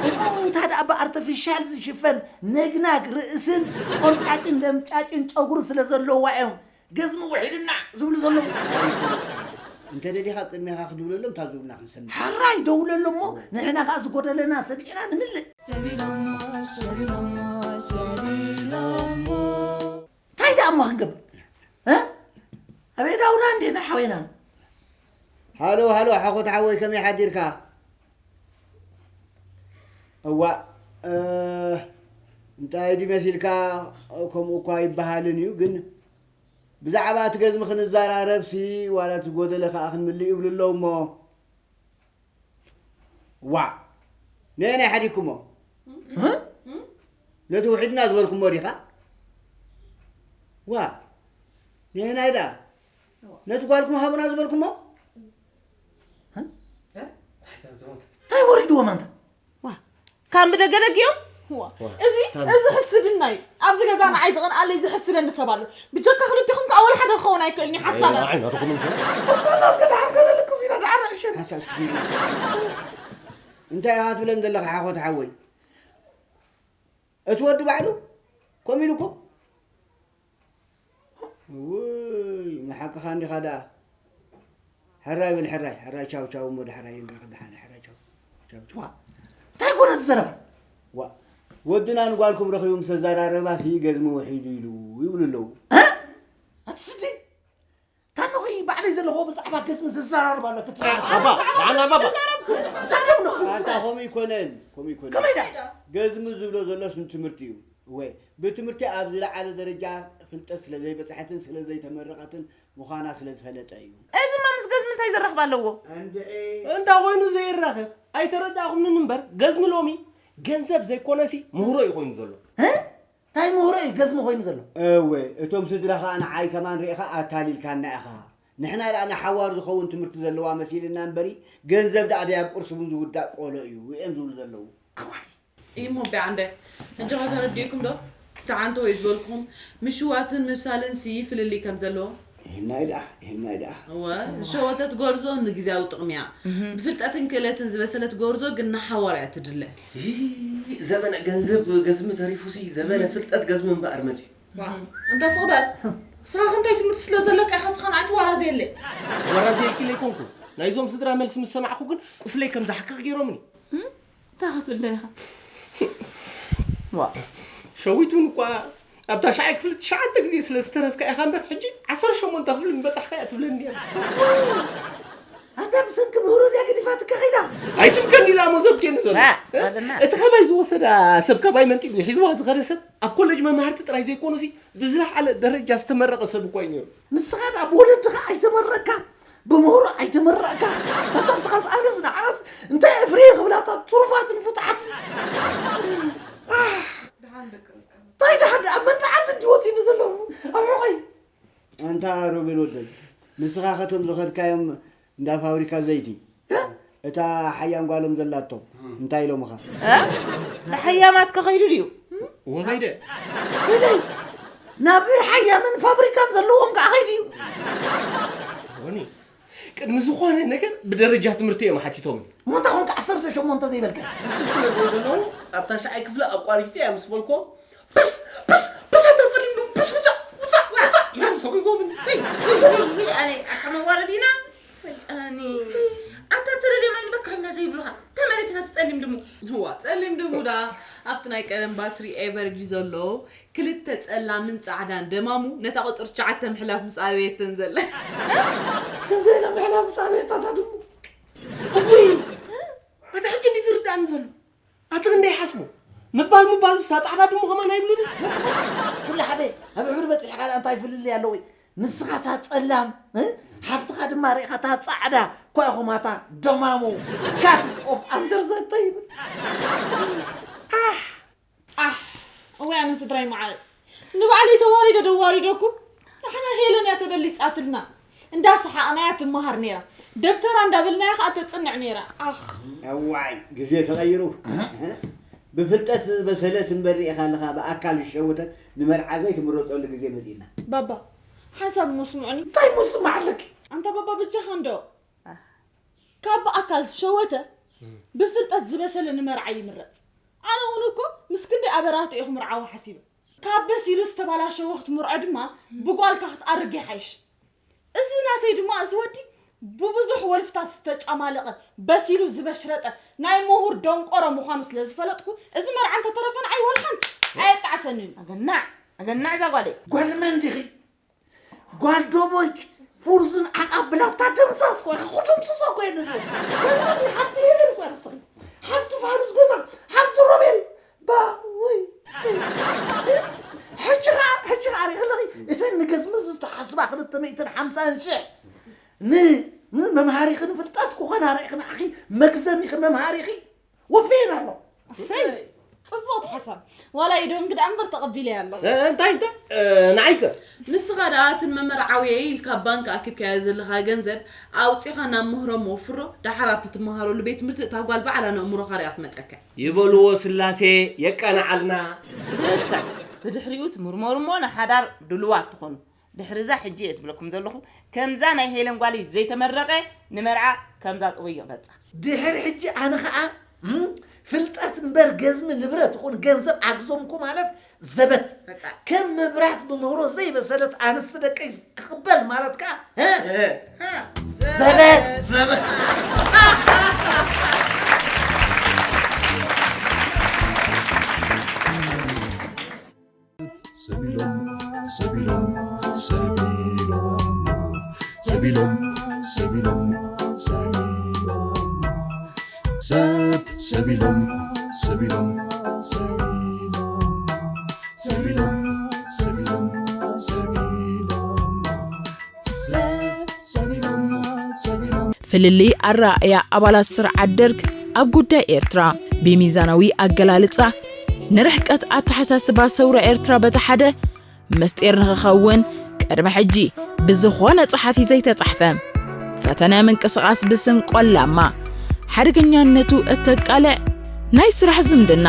እሞ እንታይ ደኣ ብኣርተፊሻል ዝሽፈን ነግናግ ርእስን ቆምጫጭን ለምጫጭን ጸጉሪ ስለ ዘለዋ እዮም ገዝሚ ውሒድና ዝብሉ ዘለዉ እንተ ደሊኻ ኣብ ቅድሜኻ ክድውለሎም እታ ዝብሉና ክንሰምዕ ሕራይ ደውለሎም እሞ ንሕና ከዓ ዝጎደለና ሰሚዕና ንምልእ እንታይ ደኣ እሞ ክንገብር እ? ኣበይ ዳውና እንዴ ንሓወይናን ሃሎ ሃሎ ሓኾት ሓወይ ከመይ ሓዲርካ እዋእ እንታይ ድዩ መሲልካ ከምኡ እኳ ይበሃልን እዩ ግን ብዛዕባ እቲ ገዝሚ ክንዘራረብሲ ዋላ እቲ ጎደለ ከዓ ክንምልእ ይብሉ ኣለዉ እሞ ዋእ ነየናይ ሓዲግኩሞ ነቲ ውሒድና ዝበልኩሞ ዲኻ ዋእ ነየናይ ደኣ ነቲ ጓልኩም ሃቡና ዝበልኩሞ እንታይ ወሪድዎም ኣንታ ካብ ብደገ ደጊኦም እዚ እዚ ሕስድና እዩ ኣብዚ ገዛ ንዓይ ዝቐንኣለይ ዝሕስደኒ ሰብ ኣሎ ብጀካ ክልቲኹም ከዓ ወላ ሓደ ክኸውን ኣይክእልን እዩ ሓሳብ እስኮላስ ገዳሓር ገለ ልክስ ኢና ዳዓር ዕሸት እንታይ ኢኻ ትብለን ዘለኻ ሓኾት ሓወይ እቲ ወዲ ባዕሉ ከምኡ ኢሉ እኮ ውይ ንሓቅኻ እንዲኻ ደኣ ሕራይ በል ሕራይ ሕራይ ቻው ቻው እሞ ዳሕራይ ንራኸብ ደሓነ ሕራይ ቻው ቻው ቻው እንታይ ኮነ ዝዘረባ ዋ ወድና ንጓልኩም ረኺቡ ምስ ተዘራረባሲ ገዝሚ ውሒዱ ኢሉ ይብሉ ኣለዉ ኣቲ ስዲ ታንኺ ባዕለይ ዘለኹዎ ብዛዕባ ገዝሚ ዝዘራረብ ኣሎ ክትዛረብ ኣባ ደሓን ኣባባ እንታይ ደም ነው ኣታ ከምኡ ይኮነን ከምኡ ይኮነን ከመይ ዳ ገዝሚ ዝብሎ ዘሎስ ንትምህርቲ እዩ እወ ብትምህርቲ ኣብ ዝለዓለ ደረጃ ፍልጠት ስለ ዘይበፅሐትን ስለ ዘይተመረቐትን ምዃና ስለ ዝፈለጠ እዩ እዚማ ምስ ገዝሚ እንታይ ዘራኽብ ኣለዎ እንድዒ እንታይ ኮይኑ ዘይራኸብ ኣይተረዳእኹምንን እምበር ገዝሚ ሎሚ ገንዘብ ዘይኮነሲ ምህሮ እዩ ኮይኑ ዘሎ እንታይ ምህሮ እዩ ገዝሚ ኮይኑ ዘሎ እወ እቶም ስድራ ከዓ ንዓይ ከማን ርኢኻ ኣታሊልካና ኢኻ ንሕና ደኣ ንሓዋሩ ዝኸውን ትምህርቲ ዘለዋ መሲልና እምበሪ ገንዘብ ደኣ ደይ ኣብ ቁርሲ እውን ዝውዳእ ቆሎ እዩ እዮም ዝብሉ ዘለዉ ኣዋይ እሞ ቢዓንደ ሕጂ ከተረዲእኩም ዶ ተዓንተወ እዩ ዝበልኩም ምሽዋትን ምብሳልን ሲ ፍልልይ ከም ዘለዎ ይህናይ ደኣ ይህናይ ደኣ እወ ዝሸወተት ጎርዞ ንግዜያዊ ጥቕሚያ ብፍልጠትን ክእለትን ዝበሰለት ጎርዞ ግን ንሓዋር እያ ትድለ ዘበነ ገንዘብ ገዝሚ ተሪፉሲ ዘበነ ፍልጠት ገዝሚ እምበኣር መፅዩ እንተ ስቕበል ስኻ ክንታይ ትምህርቲ ስለ ዘለካ ኢኻ ስኻን ኣይትዋራዘየለይ ወራዘየልኪ ዘይኮንኩ ናይዞም ስድራ መልሲ ምስ ሰማዕኹ ግን ቁስለይ ከም ዝሓክኽ ገይሮምኒ እንታይ ክትብል ደሊኻ ሸዊት እውን እኳ ኣብታ ሻዓይ ክፍሊ ትሽዓተ ግዜ ስለ ዝተረፍካ ኢኻ እምበር ሕጂ ዓሰርተ ሸሞንተ ክፍሊ ምበጻሕካ እያ ትብለኒ እያ ኣታ ብሰንኪ ምህሮ ድያ ገዲፋትካ ኸይዳ ኣይትምከኒ ኢላ እሞ ዘብኬኒ ዘሎ እቲ ካባይ ዝወሰዳ ሰብ ካባይ መንጢሉ ሒዝዋ ዝኸደ ሰብ ኣብ ኮለጅ መማህርቲ ጥራይ ዘይኮኑሲ ብዝለዓለ ደረጃ ዝተመረቐ ሰብ እኳ እዩ ነይሩ ንስኻ ደኣ ብወለድኻ ኣይተመረቕካ ብምህሮ ኣይተመረቕካ በታ ንስኻስ ኣነስ ንዓኻስ እንታይ እፍርየ ክብላታ ትሩፋትን ፍትሓትን እንታይ ደሓን ደኣ መንድዓት እንዲ ወፂኒ ዘለዉ ኣብ ሕቆይ ኣንታ ሮቤል ወደይ ንስኻ ከቶም ዝኸድካዮም እንዳ ፋብሪካ ዘይቲ እታ ሓያም ጓሎም ዘላቶ እንታይ ኢሎምኻ ንሓያማት ከኸይዱ ድዩ ወኸይደ ወደይ ናብ ሓያምን ፋብሪካን ዘለዎም ከዓ ኸይዱ እዩ ወኒ ቅድሚ ዝኾነ ነገር ብደረጃ ትምህርቲ እዮም ሓቲቶምኒ ምንታ ኮንካ ዓሰርተ ሸሞንተ ዘይበልካ? ንሱ ስለ ዘይደለዉ ኣብ ታሽዓይ ክፍሊ ኣቋሪፀ እያ ምስ በልኮ፣ "ብስ፣ ብስ፣ ብስ፣ ኣታ ጸሊም ዶ፣ ብስ፣ ውፃእ፣ ውፃእ፣ ውፃእ" ኢሎም ሰጒጎምኒ። ወይ፣ ወይ፣ ወይ፣ ኣነ ኣታ መዋረዲና። ኣኒ ኣታ ተረድዮም ኣይንበካልና ዘይብሉኻ። ተመሬትና ትጸሊም ድሙ። እዋ፣ ጸሊም ድሙ ዳ ኣብቲ ናይ ቀደም ባትሪ ኤቨርጂ ዘሎ ክልተ ጸላምን ጻዕዳን ደማሙ ነታ ቁጽሪ ትሽዓተ ምሕላፍ ምስ ኣበየተን ዘለ። ከምዚ ኢለ ምሕላፍ ምስ ኣበየታ እታ ድሙ። እውይ! ኣታ ሕጂ እንዲ ዝርዳእኒ ዘሎ። ኣቲ ክንደይ ሓስቡ? ምባል ምባሉ እሳ ጻዕዳ ድሙ ከማን ኣይብሉን። ኩሉ ሓደ ኣብ ሕብሪ በጺሕካ ደኣ እንታይ ፍልልይ ኣለዎ? ንስኻ እታ ጸላም፣ እ? ሓፍትኻ ድማ ርኢኻ እታ ጻዕዳ። እኳ ኢኹም ኣታ ደማሙ። Cats of under the table። ኣሕ! ኣሕ! እዋይ ኣነ ስድራይ መዓረይ። ንባዕለይ ተዋሪደ ደዋሪደኩም። ንሕና ሄለን እያ ተበሊጻትልና። እንዳሰሓቕናያ ትመሃር ነይራ። ደብተራ እንዳበልናያ ከኣ ተጽንዕ ነይራ። ኣኽ! እዋይ፣ ግዜ ተቐይሩ። ብፍልጠት ዝበሰለት እምበር ርኢኻ ኣለኻ፣ ብኣካል ዝሸወተት ንመርዓ ዘይትምረጸሉ ግዜ መጺእና። ባባ፣ ሓንሳብ እሞ ስምዑኒ። እንታይ እሞ ዝስማዕ ኣለኪ? ኣንታ ባባ፣ ብጃኻ እንዶ። ካብ ብኣካል ዝሸወተ ብፍልጠት ዝበሰለ ንመርዓ ይምረጽ። ኣነ እውን እኮ ምስ ክንደይ ኣበራህተ ኢኹም ርዓዊ ሓሲበ። ካብ በሲሉ ዝተባላሸወ ክትምርዖ ድማ ብጓልካ ክትኣርግ ይሓይሽ። እዚ ናተይ ድማ፣ እዚ ወዲ ብብዙሕ ወልፍታት ዝተጫማለቐ፣ በሲሉ ዝበሽረጠ ናይ ምሁር ደንቆሮ ምዃኑ ስለ ዝፈለጥኩ፣ እዚ መርዓ እንተተረፈ ንዓይ ዋላ ሓንቲ ኣየጣዕሰንን እዩ። ኣገናዕ፣ ኣገናዕ እዛ ጓለይ። ጓል መን ዲኺ? ጓል ዶቦይ ፉርዝን ዓቃብ ብላታ ደምሳስ እኮ ኢኺ፣ ክድምስሶ እኮ እየ ንዝብል። ጓል መን ዲኺ? ሓፍቲ ሄለን እኮ ኢኺ ንስኺ። ሓፍቲ ፋኑስ ገዛ፣ ሓፍቲ ሮቤል። ባ፣ ወይ። ሕጂ ኸዓ፣ ሕጂ ኸዓ ሪኢ ኣለኺ፣ እተን ንገዝሚ ዝተሓስባ ክልተ ሚእትን ሓምሳን ሽሕ ን-፣ ንመምሃሪኺ ንፍልጠት ክኾና ርኢኺ ንዓኺ መግዘሚኺ መምሃሪኺ ወፍየን ኣሎ። እሰይ! ጽቡቕቲ ሓሳብ። ዋላ ኢዶም ግዳ እምበር ተቐቢለያ ኣለኹ። እ፣ እንታይ፣ እንታይ? እ፣ ንዓይከ? ንስኻ ደኣ እትን መመርዓውየይ ኢልካ ባንክ ኣኪብካዮ ዘለኻ ገንዘብ ኣውጺኻ ናብ ምህሮም ወፍሮ፣ ደሓር ኣብቲ ትመሃረሉ ቤት ትምህርቲ እታ ጓል ባዕላ ነእምሮኻ ሪኣ ክትመጸካ። ይበልዎ ስላሴ የቀንዓልና። እንታይ? ብድሕሪኡ ትምርመሩ እሞ ንሓዳር ድሉዋት ትኾኑ። ድሕሪ እዛ ሕጂ እየ ዝብለኩም ዘለኹ፣ ከምዛ ናይ ሄለን ጓለይ ዘይተመረቐ ንመርዓ ከምዛ ጥውይቕ በጻ። ድሕሪ ሕጂ ኣነ ኸኣ፣ እም፣ ፍልጠት እምበር ገዝሚ ንብረት ይኹን ገንዘብ ዓግዞምኩ ማለት ዘበት። በቃ። ከም መብራት ብምህሮ ዘይበሰለት ኣንስቲ ደቀይ ክቕበል ማለት ከኣ፣ እ? እ። ዘበት። ዘበት። ሰቢሎም፣ ሰቢሎም፣ ሰቢሎም፣ ሰቢሎም፣ ሰቢሎም፣ ሰቢሎም፣ ሰብ ሰቢሎም፣ ሰቢሎም፣ ሰቢሎም፣ ሰቢሎም፣ ሰቢሎም፣ ሰቢሎም፣ ሰብ ሰቢሎም፣ ሰቢሎም። ፍልልይ ኣረኣእያ ኣባላት ስርዓት ደርግ ኣብ ጉዳይ ኤርትራ ብሚዛናዊ ኣገላልጻ ንርሕቀት ኣተሓሳስባ ሰውራ ኤርትራ በቲ ሓደ ምስጢር ንኽኸውን ቅድሚ ሕጂ ብዝኾነ ጸሓፊ ዘይተጻሕፈ ፈተነ ምንቅስቓስ ብስም ቆላማ ሓደገኛነቱ እተቃልዕ ናይ ስራሕ ዝምድና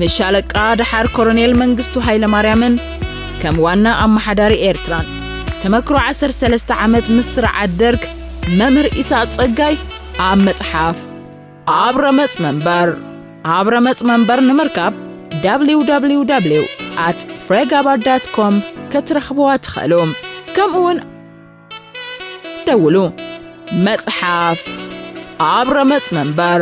ምስ ሻለቃ ደሓር ኮሎኔል መንግስቱ ሃይለማርያምን ከም ዋና ኣመሓዳሪ ኤርትራን ተመክሮ ዓሰርተ ሰለስተ ዓመት ምስ ስርዓት ደርግ መምህር ኢሳቕ ጸጋይ ኣብ መጽሓፍ ኣብ ረመጽ መንበር ኣብ ረመጽ መንበር ንምርካብ www at fregabar dot com ክትረኽብዋ ትኽእሉ። ከምኡውን ደውሉ። መጽሓፍ ኣብ ረመጽ መንበር።